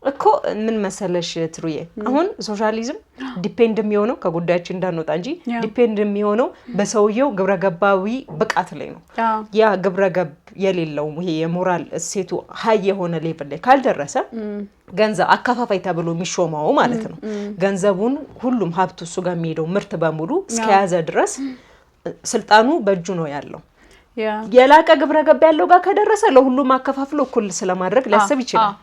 እኮ ምን መሰለሽ ትሩዬ፣ አሁን ሶሻሊዝም depend የሚሆነው፣ ከጉዳያችን እንዳንወጣ እንጂ፣ depend የሚሆነው በሰውየው ግብረገባዊ ብቃት ላይ ነው። ያ ግብረገብ የሌለው፣ ይሄ የሞራል እሴቱ high የሆነ level ላይ ካልደረሰ፣ ገንዘብ አከፋፋይ ተብሎ የሚሾመው ማለት ነው። ገንዘቡን፣ ሁሉም ሀብቱ እሱ ጋር የሚሄደው ምርት በሙሉ እስከያዘ ድረስ ስልጣኑ በእጁ ነው ያለው። የላቀ ግብረ ገብ ያለው ጋር ከደረሰ ለሁሉም አከፋፍሎ እኩል ስለማድረግ ሊያስብ ይችላል።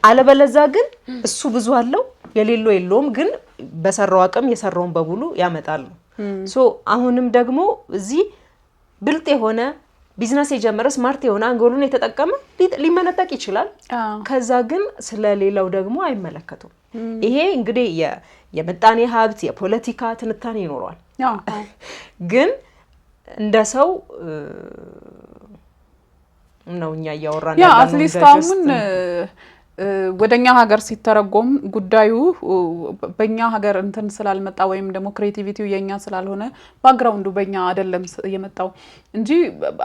አለበለዛ ግን እሱ ብዙ አለው፣ የሌለው የለውም፣ ግን በሰራው አቅም የሰራውን በሙሉ ያመጣል ነው። So አሁንም ደግሞ እዚህ ብልጥ የሆነ፣ ቢዝነስ የጀመረ፣ smart የሆነ፣ አንጎሉን የተጠቀመ ሊመነጠቅ ይችላል። ከዛ ግን ስለሌላው ደግሞ አይመለከቱም። ይሄ እንግዲህ የምጣኔ ሀብት፣ የፖለቲካ ትንታኔ ይኖረዋል። ግን እንደ ሰው ነው እኛ እያወራን ያለነው። At least አሁን ወደኛ ሀገር ሲተረጎም ጉዳዩ በእኛ ሀገር እንትን ስላልመጣ ወይም ደግሞ creativity ው የኛ ስላልሆነ፣ background ኡ በእኛ አይደለም የመጣው እንጂ፣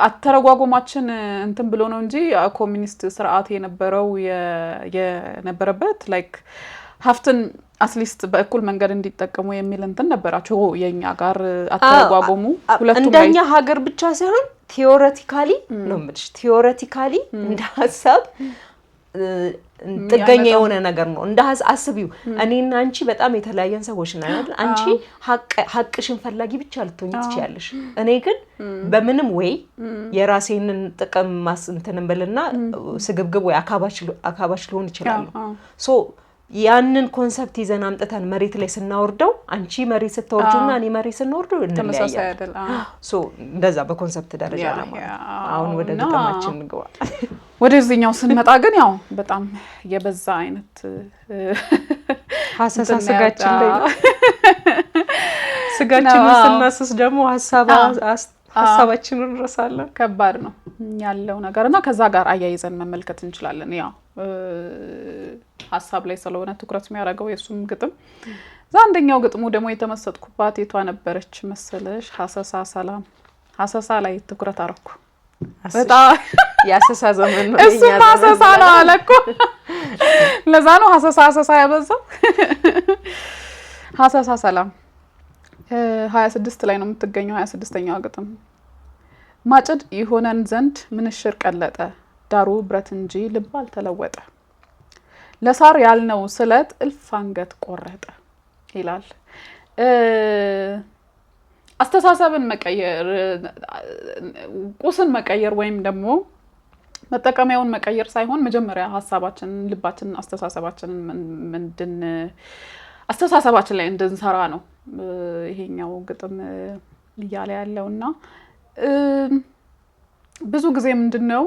አተረጓጎማችን እንትን ብሎ ነው እንጂ ኮሚኒስት ስርዓት የነበረው የነበረበት like ሀብትን at least በእኩል መንገድ እንዲጠቀሙ የሚል እንትን ነበራቸው። የእኛ ጋር አተረጓጎሙ ሁለቱም እንደኛ ሀገር ብቻ ሳይሆን theoretically ነው የምልሽ። Theoretically እንደ ሀሳብ ጥገኛ የሆነ ነገር ነው። እንደ አስቢው፣ እኔና አንቺ በጣም የተለያየን ሰዎች ነን አይደል? አንቺ ሀቅሽን ፈላጊ ብቻ ልትሆኚ ትችያለሽ። እኔ ግን በምንም ወይ የራሴንን ጥቅም እንትን ብልና ስግብግብ ወይ አካባች ልሆን እችላለሁ። So ያንን concept ይዘን አምጥተን መሬት ላይ ስናወርደው፣ አንቺ መሬት ስታወርጂና እኔ መሬት ስናወርደው እንለያያለን። So እንደዛ በ concept ደረጃ ለማለት። አሁን ወደ ግጥማችን እንግባ። ወደዚህኛው ስንመጣ ግን ያው በጣም የበዛ አይነት ሀሰሳ ስጋችን ላይ ነው። ስጋችንን ስናስስ ደግሞ ሀሳባችንን እንረሳለን። ከባድ ነው ያለው ነገር እና ከዛ ጋር አያይዘን መመልከት እንችላለን። ያው ሀሳብ ላይ ስለሆነ ትኩረት የሚያደርገው የእሱም ግጥም። እዛ አንደኛው ግጥሙ ደግሞ የተመሰጥኩባት የቷ ነበረች መሰለሽ? ሀሰሳ ሰላም፣ ሀሰሳ ላይ ትኩረት አረኩ። በጣም የአሰሳ ዘመን ነው። እሱም ሀሰሳ ነው አለ እኮ። ለዛ ነው ሀሰሳ ሀሰሳ ያበዛው። ሀሰሳ ሰላም 26 ላይ ነው የምትገኘው። 26ኛዋ ግጥም። ማጭድ ይሆነን ዘንድ ምንሽር ቀለጠ፣ ዳሩ ብረት እንጂ ልብ አልተለወጠ፣ ለሳር ያልነው ስለት እልፍ አንገት ቆረጠ ይላል። አስተሳሰብን መቀየር፣ ቁስን መቀየር ወይም ደግሞ መጠቀሚያውን መቀየር ሳይሆን መጀመሪያ ሀሳባችንን፣ ልባችንን፣ አስተሳሰባችንን ምንድን አስተሳሰባችን ላይ እንድንሰራ ነው ይሄኛው ግጥም እያለ ያለው። እና ብዙ ጊዜ ምንድን ነው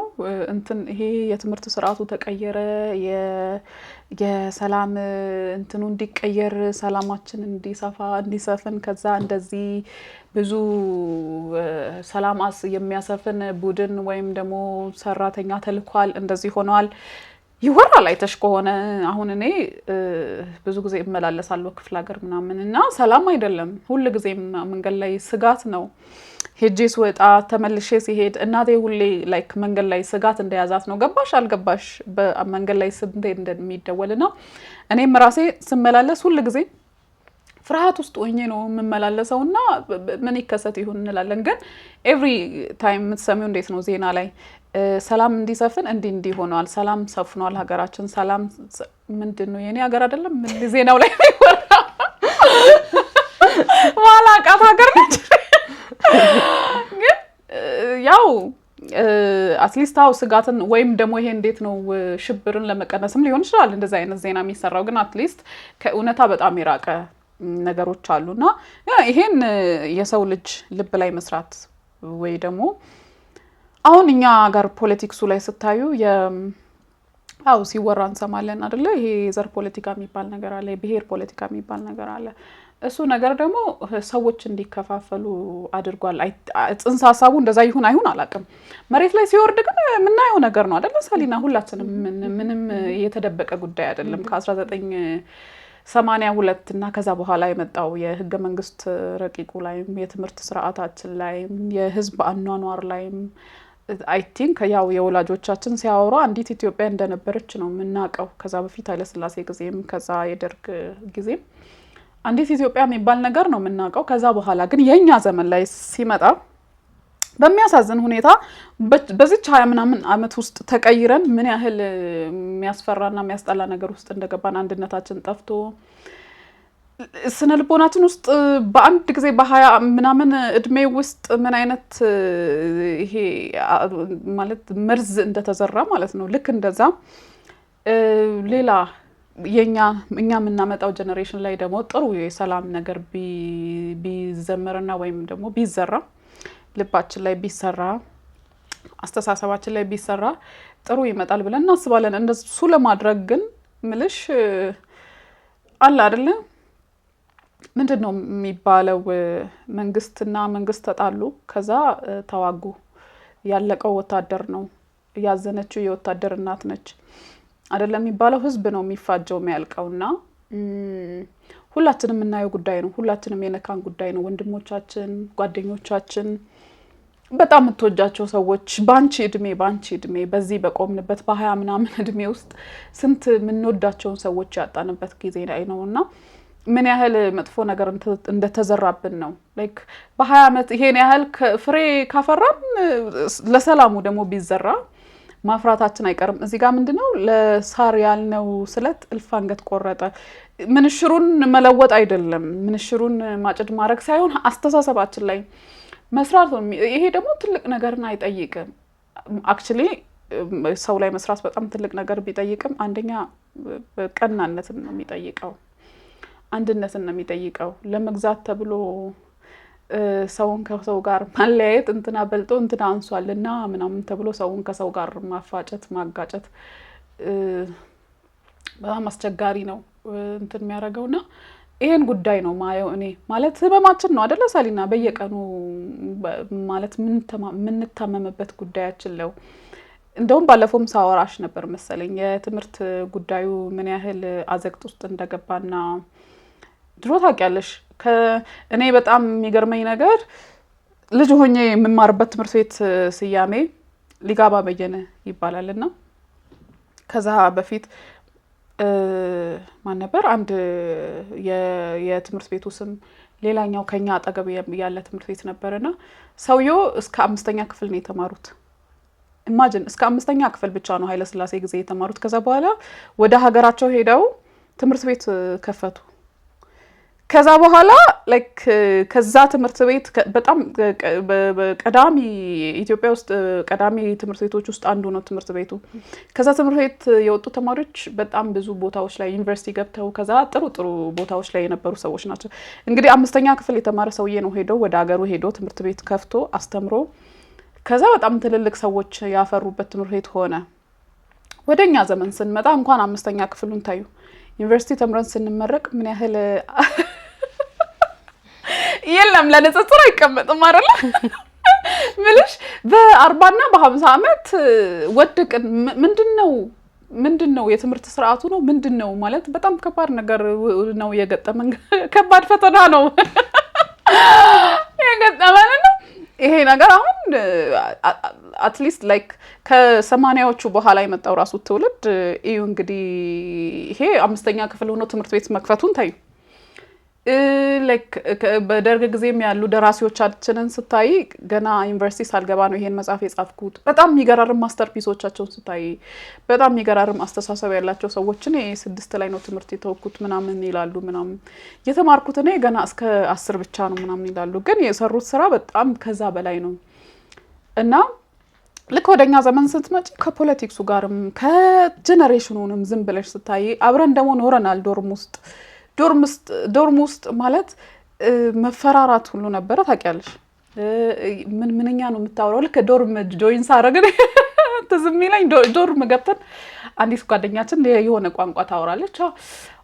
እንትን ይሄ የትምህርት ስርዓቱ ተቀየረ፣ የሰላም እንትኑ እንዲቀየር፣ ሰላማችን እንዲሰፋ እንዲሰፍን፣ ከዛ እንደዚህ ብዙ ሰላም የሚያሰፍን ቡድን ወይም ደግሞ ሰራተኛ ተልኳል፣ እንደዚህ ሆነዋል ይወራል። አይተሽ ከሆነ አሁን እኔ ብዙ ጊዜ እመላለሳለሁ ክፍለ ሀገር ምናምን እና ሰላም አይደለም። ሁል ጊዜም መንገድ ላይ ስጋት ነው። ሄጄ ስወጣ፣ ተመልሼ ሲሄድ እናቴ ሁሌ like መንገድ ላይ ስጋት እንደያዛት ነው። ገባሽ አልገባሽ በመንገድ ላይ ስንቴ እንደሚደወል። እና እኔም ራሴ ስመላለስ ሁል ጊዜ ፍርሃት ውስጥ ሆኜ ነው የምመላለሰው እና ምን ይከሰት ይሁን እንላለን። ግን every time የምትሰሚው እንዴት ነው፣ ዜና ላይ ሰላም እንዲሰፍን እንዲህ እንዲህ ሆነዋል፣ ሰላም ሰፍኗል ሀገራችን፣ ሰላም ምንድን ነው፣ የኔ ሀገር አይደለም ዜናው ላይ የሚወራ፣ ማላቃት ሀገር ነች። ግን ያው at least አው ስጋትን ወይም ደግሞ ይሄ እንዴት ነው ሽብርን ለመቀነስም ሊሆን ይችላል እንደዚህ አይነት ዜና የሚሰራው። ግን at least ከእውነታ በጣም የራቀ ነገሮች አሉ። እና ይሄን የሰው ልጅ ልብ ላይ መስራት ወይ ደግሞ አሁን እኛ ጋር politics ኡ ላይ ስታዩ አው ሲወራ እንሰማለን አደለ? ይሄ የዘር ፖለቲካ የሚባል ነገር አለ፣ የብሄር ፖለቲካ የሚባል ነገር አለ። እሱ ነገር ደግሞ ሰዎች እንዲከፋፈሉ አድርጓል። ጽንሰ ሀሳቡ እንደዛ ይሁን አይሁን አላውቅም። መሬት ላይ ሲወርድ ግን የምናየው ነገር ነው አይደለ ሰሊና? ሁላችንም ምንም የተደበቀ ጉዳይ አይደለም። ከ1982 እና ከዛ በኋላ የመጣው የህገ መንግስት ረቂቁ ላይም፣ የትምህርት ስርዓታችን ላይም፣ የህዝብ አኗኗር ላይም I think ያው የወላጆቻችን ሲያወሩ አንዲት ኢትዮጵያ እንደነበረች ነው የምናውቀው። ከዛ በፊት ኃይለስላሴ ጊዜም ከዛ የደርግ ጊዜም አንዲት ኢትዮጵያ የሚባል ነገር ነው የምናውቀው። ከዛ በኋላ ግን የእኛ ዘመን ላይ ሲመጣ በሚያሳዝን ሁኔታ በዚች 20 ምናምን ዓመት ውስጥ ተቀይረን ምን ያህል የሚያስፈራና የሚያስጠላ ነገር ውስጥ እንደገባን፣ አንድነታችን ጠፍቶ ስነ ልቦናችን ውስጥ በአንድ ጊዜ በ20 ምናምን እድሜ ውስጥ ምን አይነት ይሄ ማለት መርዝ እንደተዘራ ማለት ነው። ልክ እንደዛ ሌላ የኛ እኛ የምናመጣው generation ላይ ደግሞ ጥሩ የሰላም ነገር ቢዘመርና ወይም ደግሞ ቢዘራ፣ ልባችን ላይ ቢሰራ፣ አስተሳሰባችን ላይ ቢሰራ ጥሩ ይመጣል ብለን እናስባለን። እንደሱ ለማድረግ ግን ምልሽ አለ አይደለ፣ ምንድን ነው የሚባለው? መንግስትና መንግስት ተጣሉ፣ ከዛ ተዋጉ። ያለቀው ወታደር ነው፣ ያዘነችው የወታደር እናት ነች አይደለም የሚባለው? ህዝብ ነው የሚፋጀው፣ የሚያልቀው። እና ሁላችንም የምናየው ጉዳይ ነው። ሁላችንም የነካን ጉዳይ ነው። ወንድሞቻችን፣ ጓደኞቻችን፣ በጣም የምትወጃቸው ሰዎች በአንቺ እድሜ በዚህ በቆምንበት በ20 ምናምን እድሜ ውስጥ ስንት የምንወዳቸውን ሰዎች ያጣንበት ጊዜ ላይ ነው እና ምን ያህል መጥፎ ነገር እንደተዘራብን ነው። Like በ20 ዓመት ይሄን ያህል ፍሬ ካፈራን ለሰላሙ ደግሞ ቢዘራ ማፍራታችን አይቀርም። እዚህ ጋር ምንድነው፣ ለሳር ያልነው ስለት እልፍ አንገት ቆረጠ። ምንሽሩን መለወጥ አይደለም፣ ምንሽሩን ማጭድ ማድረግ ሳይሆን አስተሳሰባችን ላይ መስራት ነው። ይሄ ደግሞ ትልቅ ነገርን አይጠይቅም። Actually ሰው ላይ መስራት በጣም ትልቅ ነገር ቢጠይቅም አንደኛ ቀናነትን ነው የሚጠይቀው፣ አንድነትን ነው የሚጠይቀው። ለመግዛት ተብሎ ሰውን ከሰው ጋር ማለያየት፣ እንትና በልጦ እንትና አንሷል እና ምናምን ተብሎ ሰውን ከሰው ጋር ማፋጨት፣ ማጋጨት በጣም አስቸጋሪ ነው እንትን የሚያደርገው። እና ይሄን ጉዳይ ነው ማየው እኔ። ማለት ህመማችን ነው አደለ ሰሊና? በየቀኑ ማለት የምንታመምበት ጉዳያችን ነው። እንደውም ባለፈውም ሳወራሽ ነበር መሰለኝ የትምህርት ጉዳዩ ምን ያህል አዘቅት ውስጥ እንደገባና ድሮ ታውቂያለሽ፣ እኔ በጣም የሚገርመኝ ነገር ልጅ ሆኜ የምማርበት ትምህርት ቤት ስያሜ ሊጋባ በየነ ይባላል እና ከዛ በፊት ማን ነበር፣ አንድ የትምህርት ቤቱ ስም ሌላኛው ከኛ አጠገብ ያለ ትምህርት ቤት ነበር እና ሰውየው እስከ አምስተኛ ክፍል ነው የተማሩት። Imagine፣ እስከ አምስተኛ ክፍል ብቻ ነው ኃይለ ሥላሴ ጊዜ የተማሩት። ከዛ በኋላ ወደ ሀገራቸው ሄደው ትምህርት ቤት ከፈቱ። ከዛ በኋላ like ከዛ ትምህርት ቤት በጣም ቀዳሚ፣ ኢትዮጵያ ውስጥ ቀዳሚ ትምህርት ቤቶች ውስጥ አንዱ ነው ትምህርት ቤቱ። ከዛ ትምህርት ቤት የወጡ ተማሪዎች በጣም ብዙ ቦታዎች ላይ ዩኒቨርሲቲ ገብተው ከዛ ጥሩ ጥሩ ቦታዎች ላይ የነበሩ ሰዎች ናቸው። እንግዲህ አምስተኛ ክፍል የተማረ ሰውዬ ነው ሄዶ ወደ ሀገሩ ሄዶ ትምህርት ቤት ከፍቶ አስተምሮ ከዛ በጣም ትልልቅ ሰዎች ያፈሩበት ትምህርት ቤት ሆነ። ወደ እኛ ዘመን ስንመጣ እንኳን አምስተኛ ክፍሉን ታዩ፣ ዩኒቨርሲቲ ተምረን ስንመረቅ ምን ያህል የለም፣ ለንጽጽር አይቀመጥም አይደለ ምልሽ? በ40ና በ50 ዓመት ወደቅን። ምንድን ነው የትምህርት ስርዓቱ ነው ምንድን ነው? ማለት በጣም ከባድ ነገር ነው የገጠመን፣ ከባድ ፈተና ነው የገጠመን ነው ይሄ ነገር። አሁን at least like ከ80ዎቹ በኋላ የመጣው ራሱ ትውልድ እዩ እንግዲህ፣ ይሄ አምስተኛ ክፍል ሆኖ ትምህርት ቤት መክፈቱን ታዩ። Like በደርግ ጊዜም ያሉ ደራሲዎቻችንን ስታይ ገና ዩኒቨርሲቲ ሳልገባ ነው ይሄን መጽሐፍ የጻፍኩት። በጣም የሚገራርም masterpiece ኦቻቸውን ስታይ፣ በጣም የሚገራርም አስተሳሰብ ያላቸው ሰዎች እኔ ስድስት ላይ ነው ትምህርት የተወኩት ምናምን ይላሉ። ምናምን የተማርኩት እኔ ገና እስከ 10 ብቻ ነው ምናምን ይላሉ። ግን የሰሩት ስራ በጣም ከዛ በላይ ነው። እና ልክ ወደኛ ዘመን ስትመጪ ከ politics ኡ ጋርም ከ generation ኑንም ዝም ብለሽ ስታይ አብረን ደግሞ ኖረናል dorm ውስጥ ማለት መፈራራት ሁሉ ነበረ። ታውቂያለሽ፣ ምን ምንኛ ነው የምታወራው? ልክ dorm join ሳረግ ትዝ የሚለኝ dorm ገብተን አንዲት ጓደኛችን የሆነ ቋንቋ ታወራለች።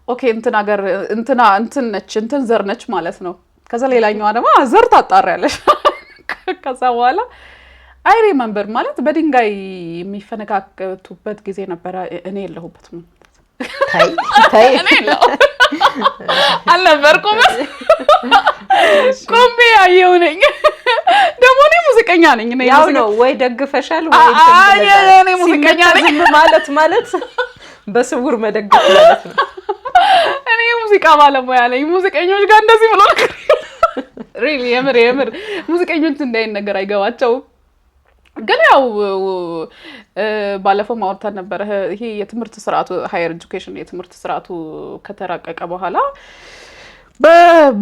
Okay እንትን ሀገር እንትና እንትን ነች፣ እንትን ዘር ነች ማለት ነው። ከዛ ሌላኛዋ ደግሞ ዘር ታጣሪያለሽ። ከዛ በኋላ I remember ማለት በድንጋይ የሚፈነካከቱበት ጊዜ ነበረ። እኔ የለሁበትም። እኔ አልነበርኩም። ቆሜ ያየው ነኝ። ደግሞ እኔ ሙዚቀኛ ነኝ። ያው ነው ወይ ደግፈሻል ወይ እኔ ሙዚቀኛ ነኝ። ዝም ማለት ማለት በስውር መደገፍ ማለት ነው። እኔ የሙዚቃ ባለሙያ ነኝ። ሙዚቀኞች ጋር እንደዚህ ብሎ ነገር really የምር የምር ሙዚቀኞች እንዳይን ነገር አይገባቸውም። ግን ያው ባለፈው ማውርተን ነበረ። ይሄ የትምህርት ስርዓቱ higher education የትምህርት ስርዓቱ ከተራቀቀ በኋላ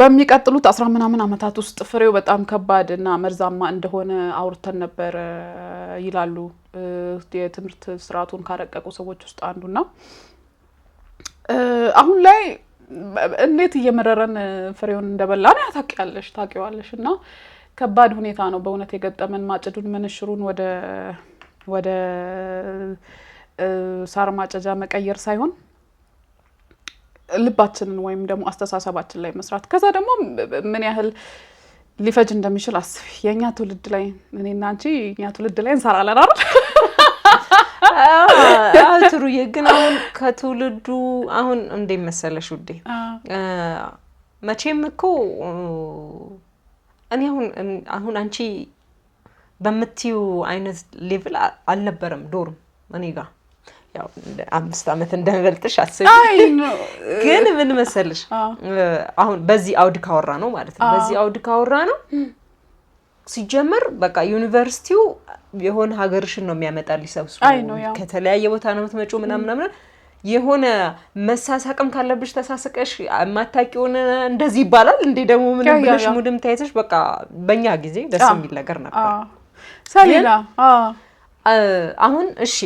በሚቀጥሉት 10 ምናምን ዓመታት ውስጥ ፍሬው በጣም ከባድ እና መርዛማ እንደሆነ አውርተን ነበረ ይላሉ የትምህርት ስርዓቱን ካረቀቁ ሰዎች ውስጥ አንዱና አሁን ላይ እንዴት እየመረረን ፍሬውን እንደበላን ታውቂያለሽ ታውቂዋለሽ። እና ከባድ ሁኔታ ነው በእውነት የገጠመን። ማጭዱን ምንሽሩን ወደ ሳር ማጨጃ መቀየር ሳይሆን ልባችንን ወይም ደግሞ አስተሳሰባችን ላይ መስራት። ከዛ ደግሞ ምን ያህል ሊፈጅ እንደሚችል አስቢ። የእኛ ትውልድ ላይ እኔና አንቺ የእኛ ትውልድ ላይ እንሰራለን አይደል? ትሩዬ ግን አሁን ከትውልዱ አሁን እንዴት መሰለሽ ውዴ፣ መቼም እኮ እኔ አሁን አንቺ በምትዩ አይነት level አልነበረም dorm እኔ ጋ፣ ያው 5 ዓመት እንደምበልጥሽ አስቢ። ግን ምን መሰለሽ አሁን በዚህ አውድ ካወራ ነው ማለት ነው፣ በዚህ አውድ ካወራ ነው ሲጀመር በቃ ዩኒቨርሲቲው የሆነ ሀገርሽን ነው የሚያመጣልሽ ሰብስቦ፣ ከተለያየ ቦታ ነው የምትመጪው ምናምን ምናምን፣ የሆነ መሳሳቅም ካለብሽ ተሳስቀሽ የማታውቂውን እንደዚህ ይባላል እንዴ ደግሞ ምን ብለሽ mood ም ተያይዘሽ በቃ በእኛ ጊዜ ደስ የሚል ነገር ነበር። ሰሊና አሁን እሺ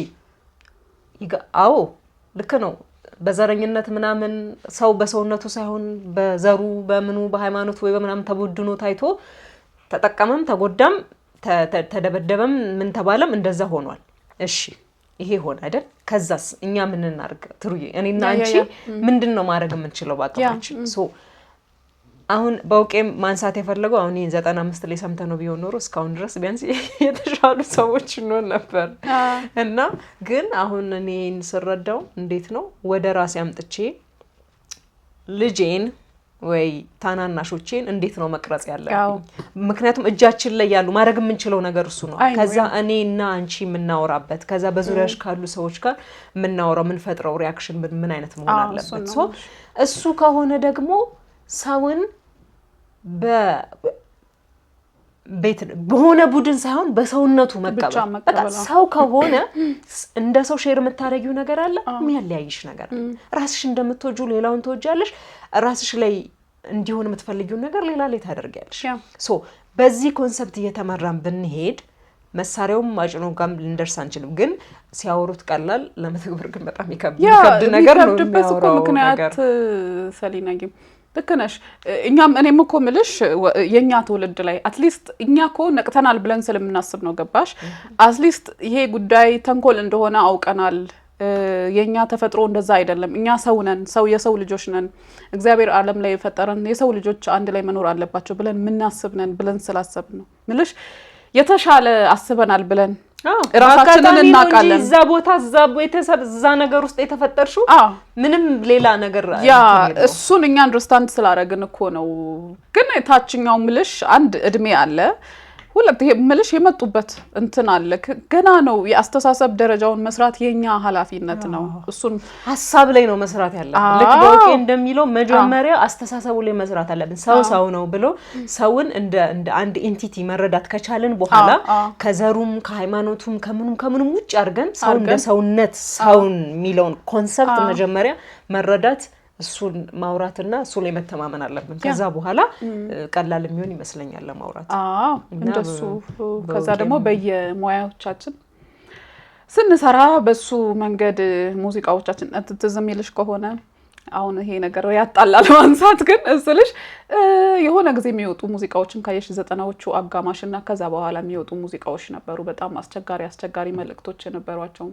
አዎ ልክ ነው። በዘረኝነት ምናምን ሰው በሰውነቱ ሳይሆን በዘሩ በምኑ በሃይማኖቱ ወይ በምናምን ተቦድኖ ታይቶ ተጠቀመም ተጎዳም ተደበደበም ምን ተባለም እንደዛ ሆኗል። እሺ ይሄ ሆነ አይደል? ከዛስ እኛ ምን እናድርግ ትሩዬ? እኔና አንቺ ምንድን ነው ማድረግ የምንችለው በአቅማችን? So አሁን በውቄም ማንሳት የፈለገው አሁን ይህን 95 ላይ ሰምተነው ቢሆን ኖሮ እስካሁን ድረስ ቢያንስ የተሻሉ ሰዎች እንሆን ነበር። እና ግን አሁን እኔን ስረዳው እንዴት ነው ወደ ራሴ አምጥቼ ልጄን ወይ ታናናሾቼን እንዴት ነው መቅረጽ ያለብኝ? ምክንያቱም እጃችን ላይ ያሉ ማድረግ የምንችለው ነገር እሱ ነው። ከዛ እኔና አንቺ የምናወራበት ከዛ በዙሪያሽ ካሉ ሰዎች ጋር የምናወራው የምንፈጥረው reaction ምን አይነት መሆን አለበት። So እሱ ከሆነ ደግሞ ሰውን ቤት በሆነ ቡድን ሳይሆን በሰውነቱ መቀበል። በቃ ሰው ከሆነ እንደ ሰው share የምታደርጊው ነገር አለ፣ የሚያለያይሽ ነገር አለ። ራስሽ እንደምትወጂው ሌላውን ትወጃለሽ። ራስሽ ላይ እንዲሆን የምትፈልጊውን ነገር ሌላ ላይ ታደርጊያለሽ። So በዚህ concept እየተመራን ብንሄድ መሳሪያውም ማጭኖ ጋም ልንደርስ አንችልም። ግን ሲያወሩት ቀላል፣ ለመተግበር ግን በጣም የሚከብድ ነገር ነው። የሚከብድበት እኮ ምክንያት ሰሊና ልክ ነሽ። እኛም እኔም እኮ ምልሽ የእኛ ትውልድ ላይ at least እኛ እኮ ነቅተናል ብለን ስለምናስብ ነው። ገባሽ? At least ይሄ ጉዳይ ተንኮል እንደሆነ አውቀናል። የእኛ ተፈጥሮ እንደዛ አይደለም። እኛ ሰው ነን፣ ሰው የሰው ልጆች ነን። እግዚአብሔር ዓለም ላይ የፈጠረን የሰው ልጆች አንድ ላይ መኖር አለባቸው ብለን ምናስብ ነን ብለን ስላሰብን ነው ምልሽ የተሻለ አስበናል ብለን ራሳችንን እናውቃለን። እዛ ቦታ እዛ ቤተሰብ እዛ ነገር ውስጥ የተፈጠርሽው ምንም ሌላ ነገር Yeah፣ እሱን እኛ understand ስላደረግን እኮ ነው። ግን ታችኛው ምልሽ አንድ እድሜ አለ፣ ሁለት ይሄ ምልሽ የመጡበት እንትን አለ። ገና ነው። የአስተሳሰብ ደረጃውን መስራት የኛ ኃላፊነት ነው። እሱን ሀሳብ ላይ ነው መስራት ያለብን። ልክ በውቄ እንደሚለው መጀመሪያ አስተሳሰቡ ላይ መስራት አለብን። ሰው ሰው ነው ብሎ ሰውን እንደ አንድ entity መረዳት ከቻልን በኋላ ከዘሩም ከሃይማኖቱም ከምኑም ከምኑም ውጭ አድርገን ሰው እንደ ሰውነት ሰውን የሚለውን concept መጀመሪያ መረዳት፣ እሱን ማውራትና እሱ ላይ መተማመን አለብን። ከዛ በኋላ ቀላል የሚሆን ይመስለኛል ለማውራት። አዎ እንደሱ። ከዛ ደግሞ በየሙያዎቻችን ስንሰራ በሱ መንገድ ሙዚቃዎቻችን ትዝ የሚልሽ ከሆነ አሁን ይሄ ነገር ያጣላል ማንሳት፣ ግን እስልሽ የሆነ ጊዜ የሚወጡ ሙዚቃዎችን ካየሽ 90ዎቹ አጋማሽ እና ከዛ በኋላ የሚወጡ ሙዚቃዎች ነበሩ። በጣም አስቸጋሪ አስቸጋሪ መልእክቶች የነበሯቸው።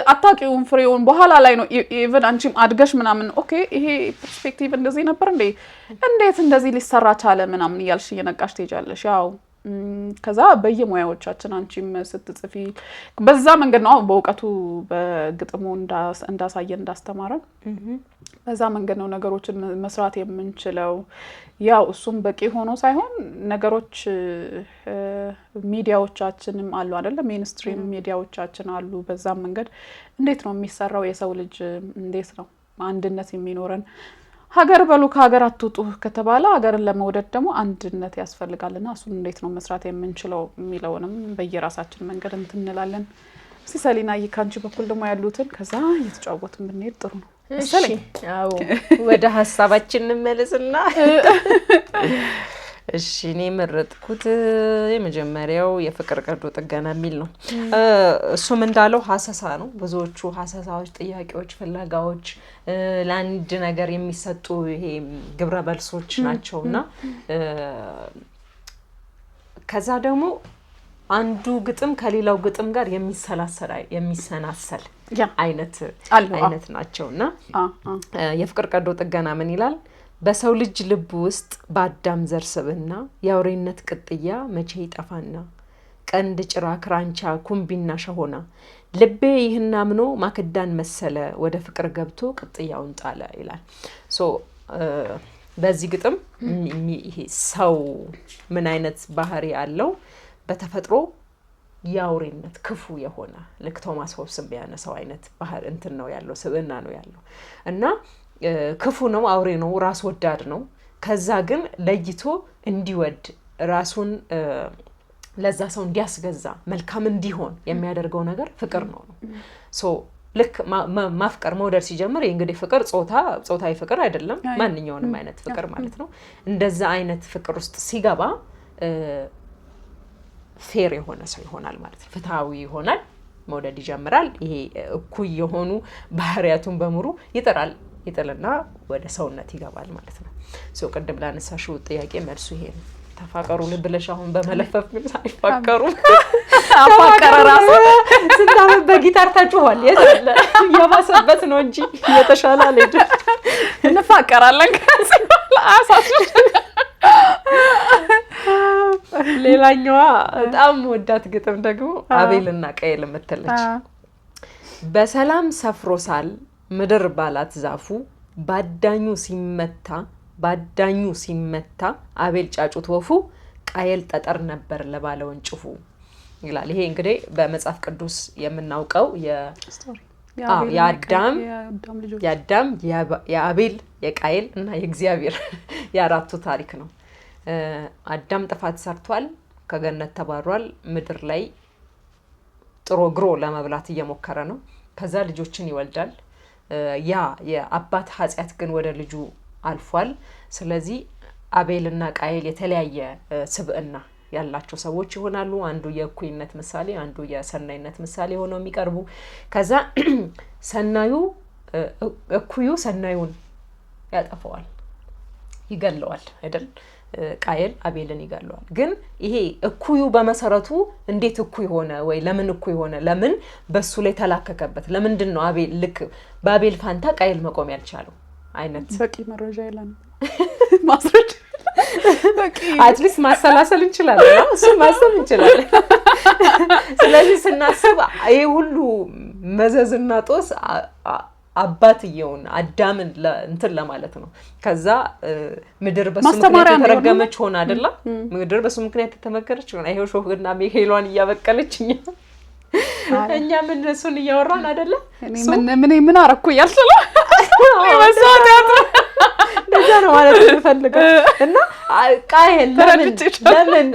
አታውቂውም ፍሬውን በኋላ ላይ ነው even አንቺም አድገሽ ምናምን okay ይሄ perspective እንደዚህ ነበር እንዴ፣ እንዴት እንደዚህ ሊሰራ ቻለ ምናምን እያልሽ እየነቃሽ ትሄጃለሽ። ያው ከዛ በየሙያዎቻችን አንቺም ስትጽፊ በዛ መንገድ ነው በእውቀቱ በግጥሙ እንዳሳየን እንዳስተማረን በዛ መንገድ ነው ነገሮችን መስራት የምንችለው። ያው እሱም በቂ ሆኖ ሳይሆን ነገሮች ሚዲያዎቻችንም አሉ አይደለ? Mainstream ሚዲያዎቻችን አሉ። በዛም መንገድ እንዴት ነው የሚሰራው? የሰው ልጅ እንዴት ነው አንድነት የሚኖረን? ሀገር በሉ ከሀገር አትውጡ ከተባለ ሀገርን ለመውደድ ደግሞ አንድነት ያስፈልጋል እና እሱን እንዴት ነው መስራት የምንችለው የሚለውንም በየራሳችን መንገድ እንትን እንላለን። እስቲ ሰሊናዬ ከአንቺ በኩል ደግሞ ያሉትን ከዛ እየተጫወትን ብንሄድ ጥሩ ነው መሰለኝ። አዎ፣ ወደ ሀሳባችን እንመለስና እሺ፣ እኔ የመረጥኩት የመጀመሪያው የፍቅር ቀዶ ጥገና የሚል ነው። እሱም እንዳለው ሀሰሳ ነው። ብዙዎቹ ሀሰሳዎች፣ ጥያቄዎች፣ ፍለጋዎች፣ ለአንድ ነገር የሚሰጡ ይሄ ግብረ መልሶች ናቸው እና ከዛ ደግሞ አንዱ ግጥም ከሌላው ግጥም ጋር የሚሰላሰል የሚሰናሰል አይነት አይነት ናቸው እና የፍቅር ቀዶ ጥገና ምን ይላል? በሰው ልጅ ልብ ውስጥ በአዳም ዘር ስብዕና የአውሬነት ቅጥያ መቼ ይጠፋና፣ ቀንድ ጭራ ክራንቻ ኩምቢና ሸሆና፣ ልቤ ይህን አምኖ ማክዳን መሰለ፣ ወደ ፍቅር ገብቶ ቅጥያውን ጣለ ይላል። So በዚህ ግጥም ይሄ ሰው ምን አይነት ባህሪ አለው? በተፈጥሮ የአውሬነት ክፉ የሆነ ልክ ቶማስ ሆብስ ቢያነሳው አይነት ባህር እንትን ነው ያለው፣ ስብዕና ነው ያለው እና ክፉ ነው፣ አውሬ ነው፣ ራስ ወዳድ ነው። ከዛ ግን ለይቶ እንዲወድ፣ ራሱን ለዛ ሰው እንዲያስገዛ፣ መልካም እንዲሆን የሚያደርገው ነገር ፍቅር ነው። So ልክ ማፍቀር መውደድ ሲጀምር እንግዲህ ፍቅር ጾታዊ ፍቅር አይደለም፣ ማንኛውንም አይነት ፍቅር ማለት ነው። እንደዛ አይነት ፍቅር ውስጥ ሲገባ fair የሆነ ሰው ይሆናል ማለት ነው። ፍትሐዊ ይሆናል፣ መውደድ ይጀምራል። ይሄ እኩይ የሆኑ ባህሪያቱን በሙሉ ይጥራል፣ ይጥልና ወደ ሰውነት ይገባል ማለት ነው። So ቅድም ላነሳሽው ጥያቄ መልሱ ይሄ ነው። ተፋቀሩ ብለሽ አሁን በመለፈፍ ግን አይፋቀሩም። አፋቀረ ራሱ። ስንት ዓመት በጊታር ተጩኋል። የት አለ? እየባሰበት ነው እንጂ እየተሻለ አልሄድም። እንፋቀራለን ከዚህ በኋላ አያሳስብሽ። ሌላኛዋ በጣም ወዳት ግጥም ደግሞ አቤልና ቃየል የምትለች። በሰላም ሰፍሮ ሳል ምድር ባላት ዛፉ፣ ባዳኙ ሲመታ ባዳኙ ሲመታ አቤል ጫጩት ወፉ፣ ቃየል ጠጠር ነበር ለባለ ወንጭፉ ይላል። ይሄ እንግዲህ በመጽሐፍ ቅዱስ የምናውቀው የአዳም፣ የአቤል፣ የቃየል እና የእግዚአብሔር የአራቱ ታሪክ ነው። አዳም ጥፋት ሰርቷል፣ ከገነት ተባሯል። ምድር ላይ ጥሮ ግሮ ለመብላት እየሞከረ ነው። ከዛ ልጆችን ይወልዳል። ያ የአባት ኃጢአት ግን ወደ ልጁ አልፏል። ስለዚህ አቤልና ቃየል የተለያየ ስብዕና ያላቸው ሰዎች ይሆናሉ። አንዱ የእኩይነት ምሳሌ፣ አንዱ የሰናይነት ምሳሌ ሆነው የሚቀርቡ። ከዛ ሰናዩ እኩዩ ሰናዩን ያጠፈዋል፣ ይገለዋል አይደል? ቃየል አቤልን ይገለዋል። ግን ይሄ እኩዩ በመሰረቱ እንዴት እኩይ ሆነ ወይ ለምን እኩይ ሆነ? ለምን በሱ ላይ ተላከከበት? ለምንድን ነው አቤል ልክ በአቤል ፋንታ ቃየል መቆም ያልቻለው አይነት በቂ መረጃ የለንም፣ ማስረጃ። At least ማሰላሰል እንችላለን፣ እሱን ማሰብ እንችላለን። ስለዚህ ስናስብ ይሄ ሁሉ መዘዝና ጦስ አባትየውን አዳምን እንትን ለማለት ነው። ከዛ ምድር በሱ ምክንያት የተረገመች ሆና አይደላ? ምድር በሱ ምክንያት የተመከረች ሆና ይሄው ሾህና ሚሄሏን እያበቀለች እኛ ምን እሱን እያወራን አይደለ? ምን ምን አረኩ እያልሽ ነው። እንደዛ ነው ማለት የምፈልገው። እና ቃየል ለምን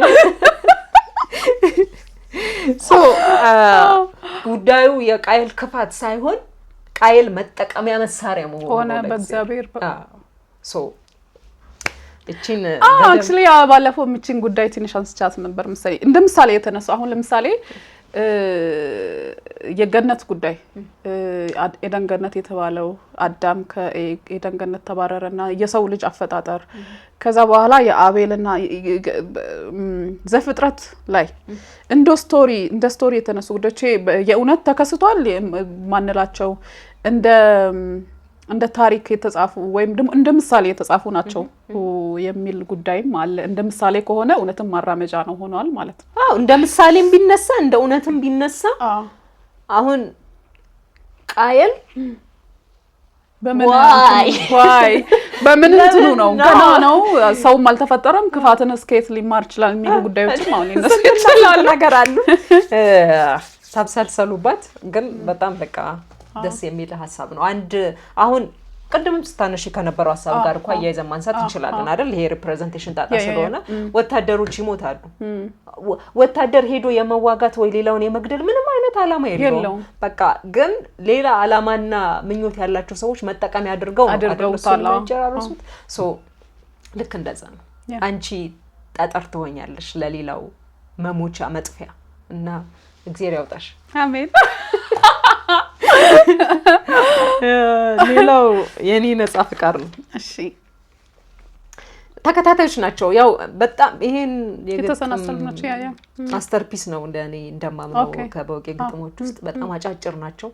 so ጉዳዩ የቃየል ክፋት ሳይሆን ቃየል መጠቀሚያ መሳሪያ መሆኑ ሆነ በእግዚአብሔር። So እቺን Actually ባለፈው እቺን ጉዳይ ትንሽ አንስቻት ነበር መሰለኝ፣ እንደ ምሳሌ የተነሳው። አሁን ለምሳሌ የገነት ጉዳይ ኤደን ገነት የተባለው አዳም ከኤደን ገነት ተባረረና የሰው ልጅ አፈጣጠር፣ ከዛ በኋላ የአቤልና ዘፍጥረት ላይ እንደ story የተነሱ ጉዳዮች የእውነት ተከስቷል ማንላቸው እንደ ታሪክ የተጻፉ ወይም ደግሞ እንደ ምሳሌ የተጻፉ ናቸው የሚል ጉዳይም አለ። እንደ ምሳሌ ከሆነ እውነትም ማራመጃ ነው ሆኗል ማለት ነው። አዎ፣ እንደ ምሳሌም ቢነሳ እንደ እውነትም ቢነሳ አሁን ቃየል በምን why በምን እንትኑ ነው? ገና ነው፣ ሰውም አልተፈጠረም። ክፋትን እስከየት ሊማር ይችላል የሚሉ ጉዳዮችም አሁን ሊነሱ ይችላሉ። ነገር አሉ ታብሰልሰሉባት፣ ግን በጣም በቃ ደስ የሚል ሀሳብ ነው። አንድ አሁን ቅድምም ስታነሺ ከነበረው ሀሳብ ጋር እኮ አያይዘን ማንሳት እንችላለን አይደል? ይሄ representation ጣጣ ስለሆነ ወታደሮች ይሞታሉ። ወታደር ሄዶ የመዋጋት ወይ ሌላውን የመግደል ምንም አይነት አላማ የለውም። በቃ ግን ሌላ አላማና ምኞት ያላቸው ሰዎች መጠቀሚያ አድርገው ነው አድርገውታል። የጨራረሱት። So ልክ እንደዛ ነው። አንቺ ጠጠር ትሆኛለሽ ለሌላው መሞቻ መጥፊያ እና እግዚአብሔር ያውጣሽ። አሜን። ሌላው የኔ ነጻ ፍቃድ ነው። ተከታታዮች ናቸው። ያው በጣም ይሄን የተሰናሰሉ ናቸው። Yeah. Masterpiece ነው እንደ እኔ እንደማምነው ከበውቄ ግጥሞች ውስጥ በጣም አጫጭር ናቸው።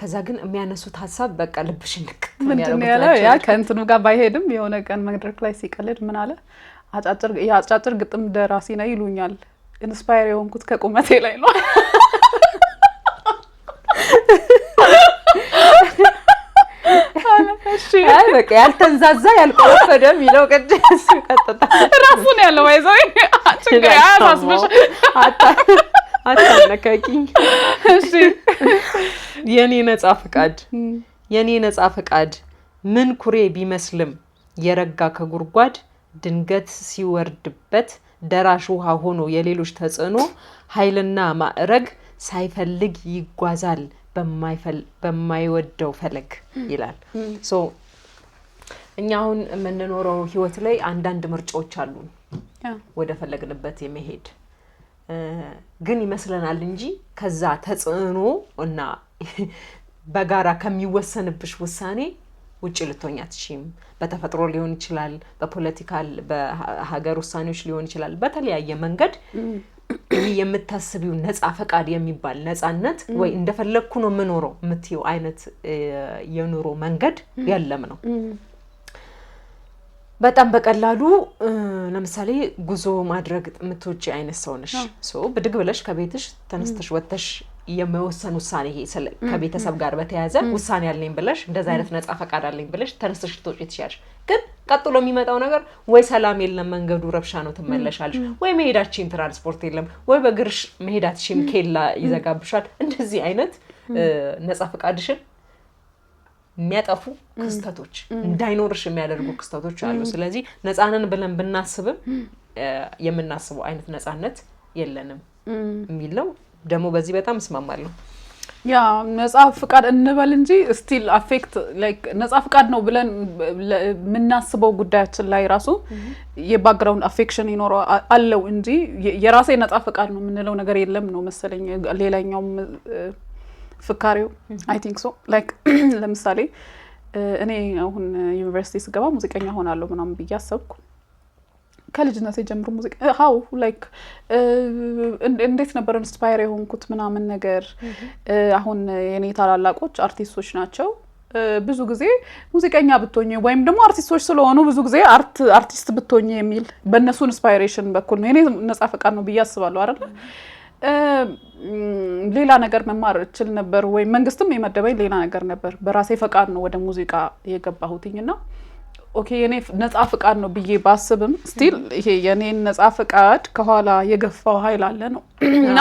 ከዛ ግን የሚያነሱት ሀሳብ በቃ ልብሽን ንክት ምንድን ነው ያለው? ያ ከእንትኑ ጋር ባይሄድም የሆነ ቀን መድረክ ላይ ሲቀልድ ምን አለ? የአጫጭር ግጥም ደራሲ ነው ይሉኛል። Inspire የሆንኩት ከቁመቴ ላይ ነው። አይ በቃ ያልተንዛዛ ያልቆረፈደ የሚለው ቅድስ ቀጥታ ራሱን ያለው ይዘው ችግር አያሳስብሽ። አታነካኪኝ። የኔ ነጻ ፍቃድ። የኔ ነጻ ፍቃድ ምን ኩሬ ቢመስልም የረጋ ከጉድጓድ ድንገት ሲወርድበት ደራሽ ውሃ ሆኖ የሌሎች ተጽዕኖ ኃይልና ማዕረግ ሳይፈልግ ይጓዛል በማይወደው ፈለግ ይላል። So እኛ አሁን የምንኖረው ህይወት ላይ አንዳንድ ምርጫዎች አሉን ወደ ፈለግንበት የመሄድ፣ ግን ይመስለናል እንጂ ከዛ ተጽዕኖ እና በጋራ ከሚወሰንብሽ ውሳኔ ውጭ ልትሆኝ አትችይም። በተፈጥሮ ሊሆን ይችላል፣ በ political በሀገር ውሳኔዎች ሊሆን ይችላል። በተለያየ መንገድ ይህ የምታስቢው ነጻ ፈቃድ የሚባል ነጻነት ወይ እንደፈለግኩ ነው የምኖረው የምትይው አይነት የኑሮ መንገድ የለም ነው። በጣም በቀላሉ ለምሳሌ ጉዞ ማድረግ የምትወጪ አይነት ሰው ነሽ። So ብድግ ብለሽ ከቤትሽ ተነስተሽ ወጥተሽ የመወሰን ውሳኔ፣ ይሄ ከቤተሰብ ጋር በተያያዘ ውሳኔ አለኝ ብለሽ፣ እንደዚ አይነት ነጻ ፈቃድ አለኝ ብለሽ ተነስተሽ ልትወጪ ትችያለሽ። ግን ቀጥሎ የሚመጣው ነገር ወይ ሰላም የለም፣ መንገዱ ረብሻ ነው፣ ትመለሻለሽ፣ ወይ መሄዳችን ትራንስፖርት የለም፣ ወይ በእግርሽ መሄዳትሽም ኬላ ይዘጋብሻል። እንደዚህ አይነት ነጻ ፈቃድሽን የሚያጠፉ ክስተቶች፣ እንዳይኖርሽ የሚያደርጉ ክስተቶች አሉ። ስለዚህ ነፃ ነን ብለን ብናስብም የምናስበው አይነት ነፃነት የለንም የሚል ነው። ደግሞ በዚህ በጣም እስማማለሁ። Yeah፣ ነጻ ፍቃድ እንበል እንጂ still affect like ነጻ ፍቃድ ነው ብለን የምናስበው ጉዳያችን ላይ ራሱ የ background affection ይኖረው አለው እንጂ የራሴ ነጻ ፍቃድ ነው የምንለው ነገር የለም ነው መሰለኝ። ሌላኛውም ፍካሬው I think so like ለምሳሌ እኔ አሁን ዩኒቨርሲቲ ስገባ ሙዚቀኛ ሆናለሁ ምናምን ብዬ አሰብኩ። ከልጅነት ጀምሮ ሙዚቃ how like እንዴት ነበር inspire የሆንኩት ምናምን ነገር። አሁን የኔ ታላላቆች አርቲስቶች ናቸው። ብዙ ጊዜ ሙዚቀኛ ብትሆኝ ወይም ደግሞ አርቲስቶች ስለሆኑ ብዙ ጊዜ አርቲስት ብትሆኝ የሚል በእነሱ inspiration በኩል ነው። የኔ ነጻ ፈቃድ ነው ብዬ አስባለሁ አይደለ? ሌላ ነገር መማር እችል ነበር ወይም መንግስትም የመደበኝ ሌላ ነገር ነበር። በራሴ ፈቃድ ነው ወደ ሙዚቃ የገባሁትኝ እና okay የኔ ነጻ ፍቃድ ነው ብዬ ባስብም still ይሄ የኔን ነጻ ፍቃድ ከኋላ የገፋው ኃይል አለ ነው። እና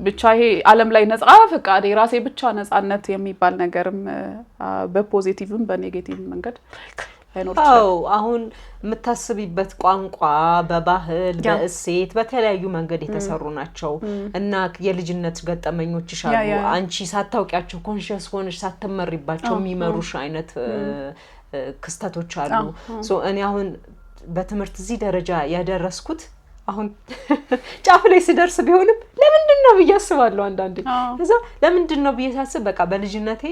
ብቻ ይሄ ዓለም ላይ ነጻ ፍቃድ የራሴ ብቻ ነጻነት የሚባል ነገርም በ positive ም በ negative መንገድ ላይኖር ይችላል። አዎ፣ አሁን የምታስቢበት ቋንቋ በባህል፣ በእሴት፣ በተለያዩ መንገድ የተሰሩ ናቸው እና የልጅነት ገጠመኞችሽ አሉ። አንቺ ሳታውቂያቸው፣ conscious ሆነሽ ሳትመሪባቸው የሚመሩሽ አይነት ክስተቶች አሉ። So እኔ አሁን በትምህርት እዚህ ደረጃ ያደረስኩት አሁን ጫፍ ላይ ስደርስ ቢሆንም ለምንድን ነው ብዬ አስባለሁ አንዳንዴ። ከዛ ለምንድን ነው ብዬ ሳስብ በቃ በልጅነቴ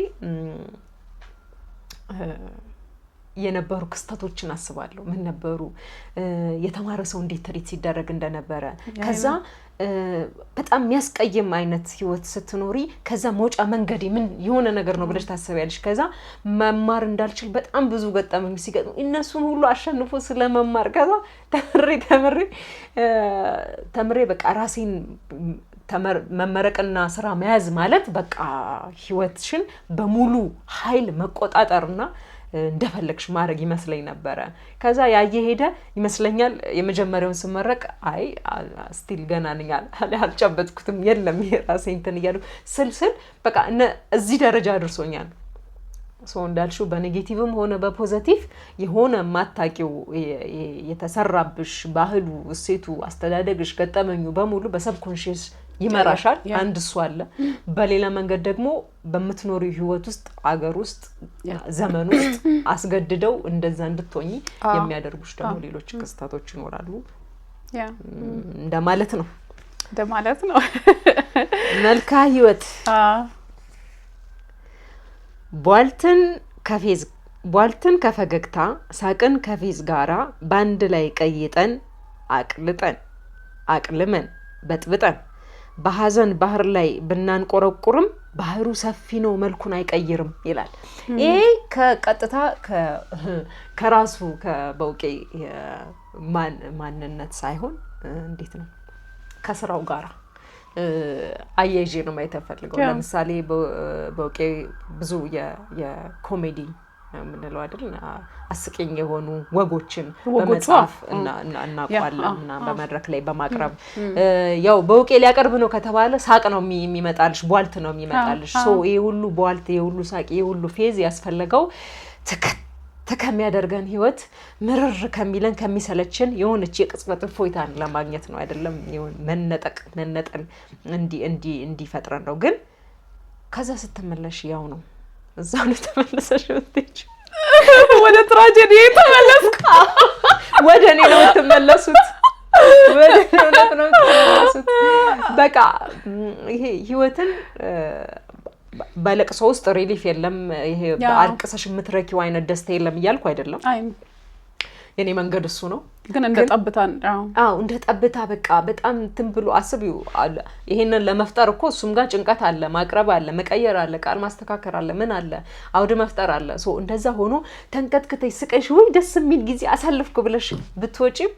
የነበሩ ክስተቶችን አስባለሁ። ምን ነበሩ? የተማረ ሰው እንዴት treat ሲደረግ እንደነበረ፣ ከዛ በጣም የሚያስቀይም አይነት ህይወት ስትኖሪ ከዛ መውጫ መንገዴ ምን የሆነ ነገር ነው ብለሽ ታስቢያለሽ። ከዛ መማር እንዳልችል በጣም ብዙ ገጠመኝ ሲገጥሙ እነሱን ሁሉ አሸንፎ ስለመማር፣ ከዛ ተምሬ ተምሬ ተምሬ በቃ ራሴን መመረቅና ስራ መያዝ ማለት በቃ ህይወትሽን በሙሉ ኃይል መቆጣጠርና እንደፈለግሽ ማድረግ ይመስለኝ ነበረ። ከዛ ያየ ሄደ ይመስለኛል። የመጀመሪያውን ስመረቅ አይ still ገና ነኝ፣ አልጨበጥኩትም፣ የለም የራሴ እንትን እያሉ ስል ስል በቃ እዚህ ደረጃ አድርሶኛል። So እንዳልሽው በ negative ም ሆነ በ positive የሆነ የማታውቂው የተሰራብሽ ባህሉ፣ እሴቱ፣ አስተዳደግሽ፣ ገጠመኙ በሙሉ በ subconscious ይመራሻል። አንድ እሱ አለ። በሌላ መንገድ ደግሞ በምትኖሪው ህይወት ውስጥ፣ አገር ውስጥ፣ ዘመን ውስጥ አስገድደው እንደዛ እንድትሆኚ የሚያደርጉሽ ደግሞ ሌሎች ክስተቶች ይኖራሉ እንደማለት ነው። እንደማለት ነው። መልካ ህይወት። ቧልትን ከፌዝ፣ ቧልትን ከፈገግታ፣ ሳቅን ከፌዝ ጋራ በአንድ ላይ ቀይጠን፣ አቅልጠን፣ አቅልመን፣ በጥብጠን በሀዘን ባህር ላይ ብናንቆረቁርም ባህሩ ሰፊ ነው፣ መልኩን አይቀይርም ይላል። ይሄ ከቀጥታ ከራሱ ከበውቄ ማንነት ሳይሆን እንዴት ነው ከስራው ጋራ አያይዤ ነው ማየት የምፈልገው። ለምሳሌ በውቄ ብዙ የኮሜዲ የምንለው አይደል አስቂኝ የሆኑ ወጎችን በመጻፍ እናውቀዋለን ምናምን በመድረክ ላይ በማቅረብ። ያው በውቄ ሊያቀርብ ነው ከተባለ ሳቅ ነው የሚመጣልሽ፣ ቧልት ነው የሚመጣልሽ። So ይሄ ሁሉ ቧልት፣ ይሄ ሁሉ ሳቅ፣ ይሄ ሁሉ ፌዝ ያስፈለገው ትክት ከሚያደርገን ህይወት፣ ምርር ከሚለን፣ ከሚሰለችን የሆነች የቅጽበት እፎይታን ለማግኘት ነው አይደለም፣ መነጠቅ መነጠል እንዲፈጥረን ነው። ግን ከዛ ስትመለሽ ያው ነው፣ እዛው ነው ተመለሰሽ የምትሄጂው። ወደ tragedy ተመለስኩ። ወደ እኔ ነው የምትመለሱት። ወደ እውነት ነው የምትመለሱት። በቃ ይሄ ህይወትን በለቅሶ ውስጥ relief የለም። ይሄ አልቅሰሽ የምትረኪው አይነት ደስታ የለም እያልኩ አይደለም። የኔ መንገድ እሱ ነው። ግን እንደ ጠብታ አዎ፣ እንደ ጠብታ በቃ በጣም እንትን ብሎ አስቢው። ይሄንን ለመፍጠር እኮ እሱም ጋር ጭንቀት አለ፣ ማቅረብ አለ፣ መቀየር አለ፣ ቃል ማስተካከል አለ፣ ምን አለ፣ አውድ መፍጠር አለ። So እንደዛ ሆኖ ተንቀጥቅተሽ ስቀሽ ወይ ደስ የሚል ጊዜ አሳልፍኩ ብለሽ ብትወጪም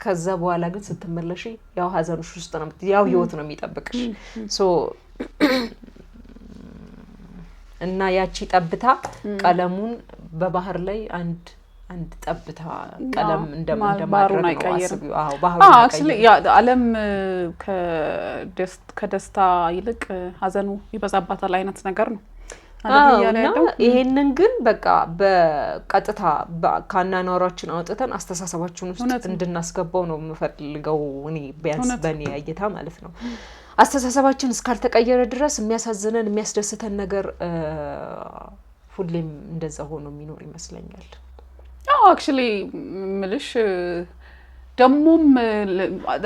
ከዛ በኋላ ግን ስትመለሽ ያው ሀዘንሽ ውስጥ ነው፣ ያው ህይወት ነው የሚጠብቅሽ። So እና ያቺ ጠብታ ቀለሙን በባህር ላይ አንድ አንድ ጠብታ ቀለም እንደማድረግ ነው አስቢው። አዎ፣ ባህሩን። Actually ዓለም ከደስታ ይልቅ ሀዘኑ ይበዛባታል አይነት ነገር ነው። እና ይሄንን ግን በቃ በቀጥታ ከአኗኗራችን አውጥተን አስተሳሰባችን ውስጥ እንድናስገባው ነው የምፈልገው እኔ፣ ቢያንስ በእኔ እይታ ማለት ነው። አስተሳሰባችን እስካልተቀየረ ድረስ የሚያሳዝነን የሚያስደስተን ነገር ሁሌም እንደዛ ሆኖ የሚኖር ይመስለኛል። አዎ፣ actually ምልሽ ደግሞም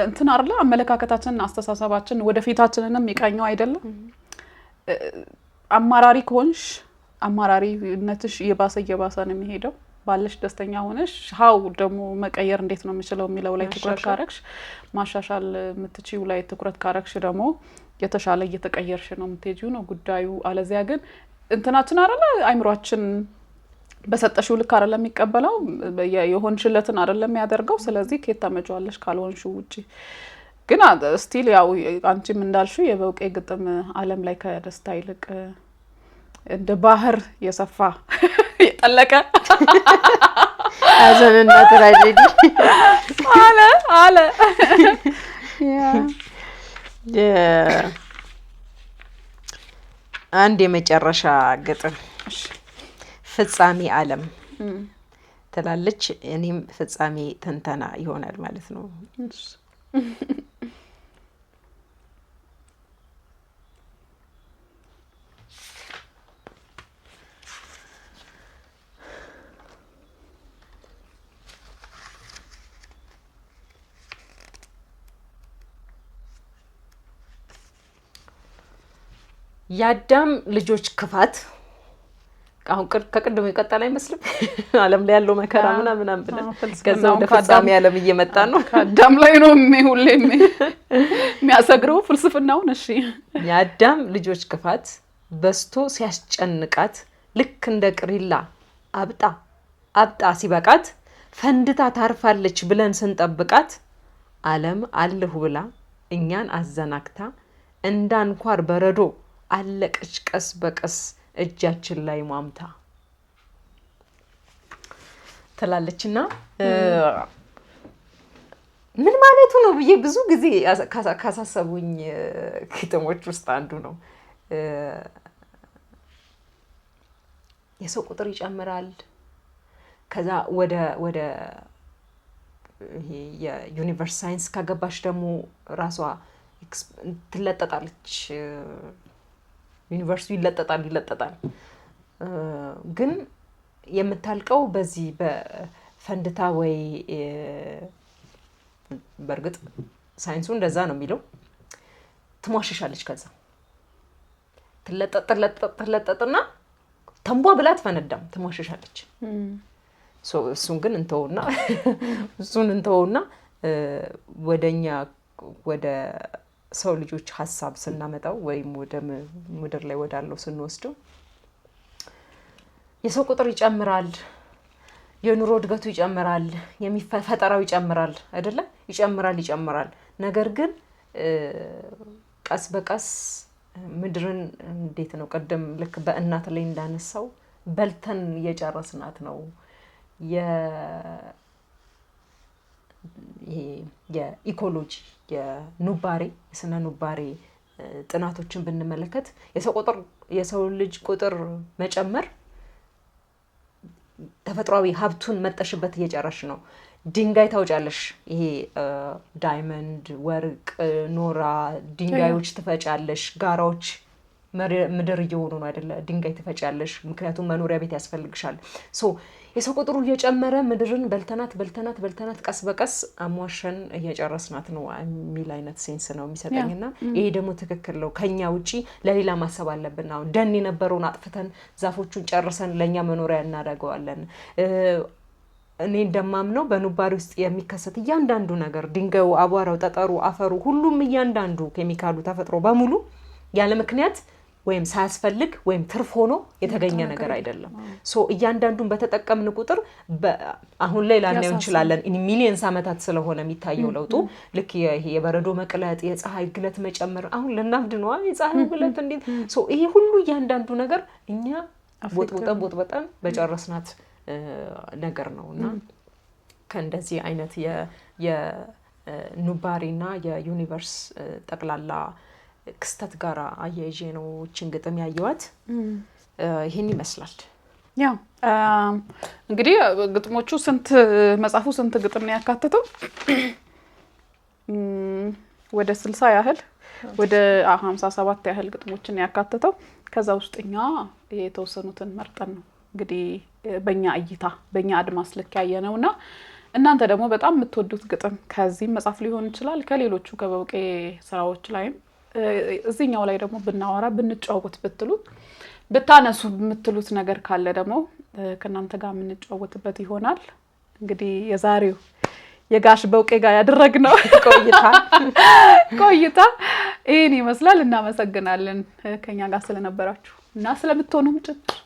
እንትን አይደለ አመለካከታችንን አስተሳሰባችን ወደፊታችንንም የሚቃኘው አይደለም። አማራሪ ከሆንሽ አማራሪነትሽ እየባሰ እየባሰ ነው የሚሄደው። ባለሽ ደስተኛ ሆነሽ how ደግሞ መቀየር እንዴት ነው የምችለው የሚለው ላይ ትኩረት ካረግሽ፣ ማሻሻል የምትችይው ላይ ትኩረት ካረግሽ ደግሞ የተሻለ እየተቀየርሽ ነው የምትሄጂው ነው ጉዳዩ። አለዚያ ግን እንትናችን አይደለ አይምሯችን በሰጠሽው ልክ አይደለም የሚቀበለው፣ የሆንሽለትን አይደለም የሚያደርገው። ስለዚህ ከየት ታመጪዋለሽ ካልሆንሽው ውጪ? ግን still ያው አንቺም እንዳልሽው የበውቄ ግጥም ዓለም ላይ ከደስታ ይልቅ እንደ ባህር የሰፋ የጠለቀ ሀዘንና tragedy አለ አለ። አንድ የመጨረሻ ግጥም ፍጻሜ ዓለም ትላለች። እኔም ፍጻሜ ትንተና ይሆናል ማለት ነው። የአዳም ልጆች ክፋት አሁን ከቅድሙ የቀጠለ አይመስልም? ዓለም ላይ ያለው መከራ ምናምን ምናምን ብለን ከዛ ወደ ፍጻሜ ዓለም እየመጣ ነው። ከአዳም ላይ ነው ሁሌ የሚያሰግረው ፍልስፍናውን። እሺ። የአዳም ልጆች ክፋት በዝቶ ሲያስጨንቃት፣ ልክ እንደ ቅሪላ አብጣ አብጣ ሲበቃት፣ ፈንድታ ታርፋለች ብለን ስንጠብቃት፣ ዓለም አለሁ ብላ እኛን አዘናግታ እንዳንኳር በረዶ አለቀች ቀስ በቀስ እጃችን ላይ ሟምታ ትላለች። እና ምን ማለቱ ነው ብዬ ብዙ ጊዜ ካሳሰቡኝ ግጥሞች ውስጥ አንዱ ነው። የሰው ቁጥር ይጨምራል። ከዛ ወደ ይሄ የ universe science ካገባሽ ደግሞ ራሷ ትለጠጣለች። Universe ኡ ይለጠጣል ይለጠጣል። ግን የምታልቀው በዚህ በፈንድታ ወይ፣ በእርግጥ ሳይንሱ እንደዛ ነው የሚለው፣ ትሟሸሻለች። ከዛ ትለጠጥ ትለጠጥ ትለጠጥና ተንቧ ብላ አትፈነዳም፣ ትሟሸሻለች። እሱን ግን እንተውና ወደኛ ወደ ሰው ልጆች ሀሳብ ስናመጣው ወይም ወደ ምድር ላይ ወዳለው ስንወስደው የሰው ቁጥር ይጨምራል፣ የኑሮ እድገቱ ይጨምራል፣ ፈጠራው ይጨምራል፣ አይደለ? ይጨምራል ይጨምራል። ነገር ግን ቀስ በቀስ ምድርን እንዴት ነው ቅድም ልክ በእናት ላይ እንዳነሳው በልተን እየጨረስናት ነው። ይሄ የ ecology የኑባሬ የስነ ኑባሬ ጥናቶችን ብንመለከት የሰው ቁጥር፣ የሰው ልጅ ቁጥር መጨመር ተፈጥሯዊ ሀብቱን መጠሽበት እየጨረሽ ነው። ድንጋይ ታውጫለሽ። ይሄ diamond፣ ወርቅ፣ ኖራ ድንጋዮች ትፈጫለሽ። ጋራዎች ምድር እየሆኑ ነው አይደለ? ድንጋይ ትፈጫለሽ፣ ምክንያቱም መኖሪያ ቤት ያስፈልግሻል። So የሰው ቁጥሩ እየጨመረ ምድርን በልተናት በልተናት በልተናት ቀስ በቀስ አሟሸን እየጨረስናት ነው የሚል አይነት sense ነው የሚሰጠኝ። እና ይሄ ደግሞ ትክክል ነው። ከኛ ውጪ ለሌላ ማሰብ አለብን። አሁን ደን የነበረውን አጥፍተን ዛፎቹን ጨርሰን ለእኛ መኖሪያ እናደርገዋለን። እኔ እንደማምነው በኑባሬ ውስጥ የሚከሰት እያንዳንዱ ነገር፣ ድንጋዩ፣ አቧራው፣ ጠጠሩ፣ አፈሩ፣ ሁሉም እያንዳንዱ ኬሚካሉ፣ ተፈጥሮ በሙሉ ያለ ምክንያት ወይም ሳያስፈልግ ወይም ትርፍ ሆኖ የተገኘ ነገር አይደለም። So እያንዳንዱን በተጠቀምን ቁጥር አሁን ላይ ላናየው እንችላለን። Millions ዓመታት ስለሆነ የሚታየው ለውጡ፣ ልክ ይሄ የበረዶ መቅለጥ፣ የፀሐይ ግለት መጨመር፣ አሁን ልናብድ ነዋ። የፀሐዩ ግለት እንዴት፣ so ይሄ ሁሉ እያንዳንዱ ነገር እኛ ቦጥቡጠን ቦጥበጠን በጨረስናት ነገር ነው። እና ከእንደዚህ አይነት የኑባሬና የ universe ጠቅላላ ክስተት ጋር አያይዤ ነው ይህችን ግጥም ያየዋት። ይህን ይመስላል። ያው እንግዲህ ግጥሞቹ ስንት፣ መጽሐፉ ስንት ግጥም ነው ያካተተው? ወደ 60 ያህል፣ ወደ 57 ያህል ግጥሞችን ያካተተው። ከዛ ውስጥ እኛ የተወሰኑትን መርጠን ነው እንግዲህ በእኛ እይታ በእኛ አድማስ ልክ ያየ ነው። እና እናንተ ደግሞ በጣም የምትወዱት ግጥም ከዚህም መጽሐፍ ሊሆን ይችላል፣ ከሌሎቹ ከበውቄ ስራዎች ላይም እዚህኛው ላይ ደግሞ ብናወራ ብንጫወት ብትሉት፣ ብታነሱ የምትሉት ነገር ካለ ደግሞ ከእናንተ ጋር የምንጫወትበት ይሆናል። እንግዲህ የዛሬው የጋሽ በውቄ ጋር ያደረግነው ቆይታ ይህን ይመስላል። እናመሰግናለን ከኛ ጋር ስለነበራችሁ እና ስለምትሆኑም ጭምር።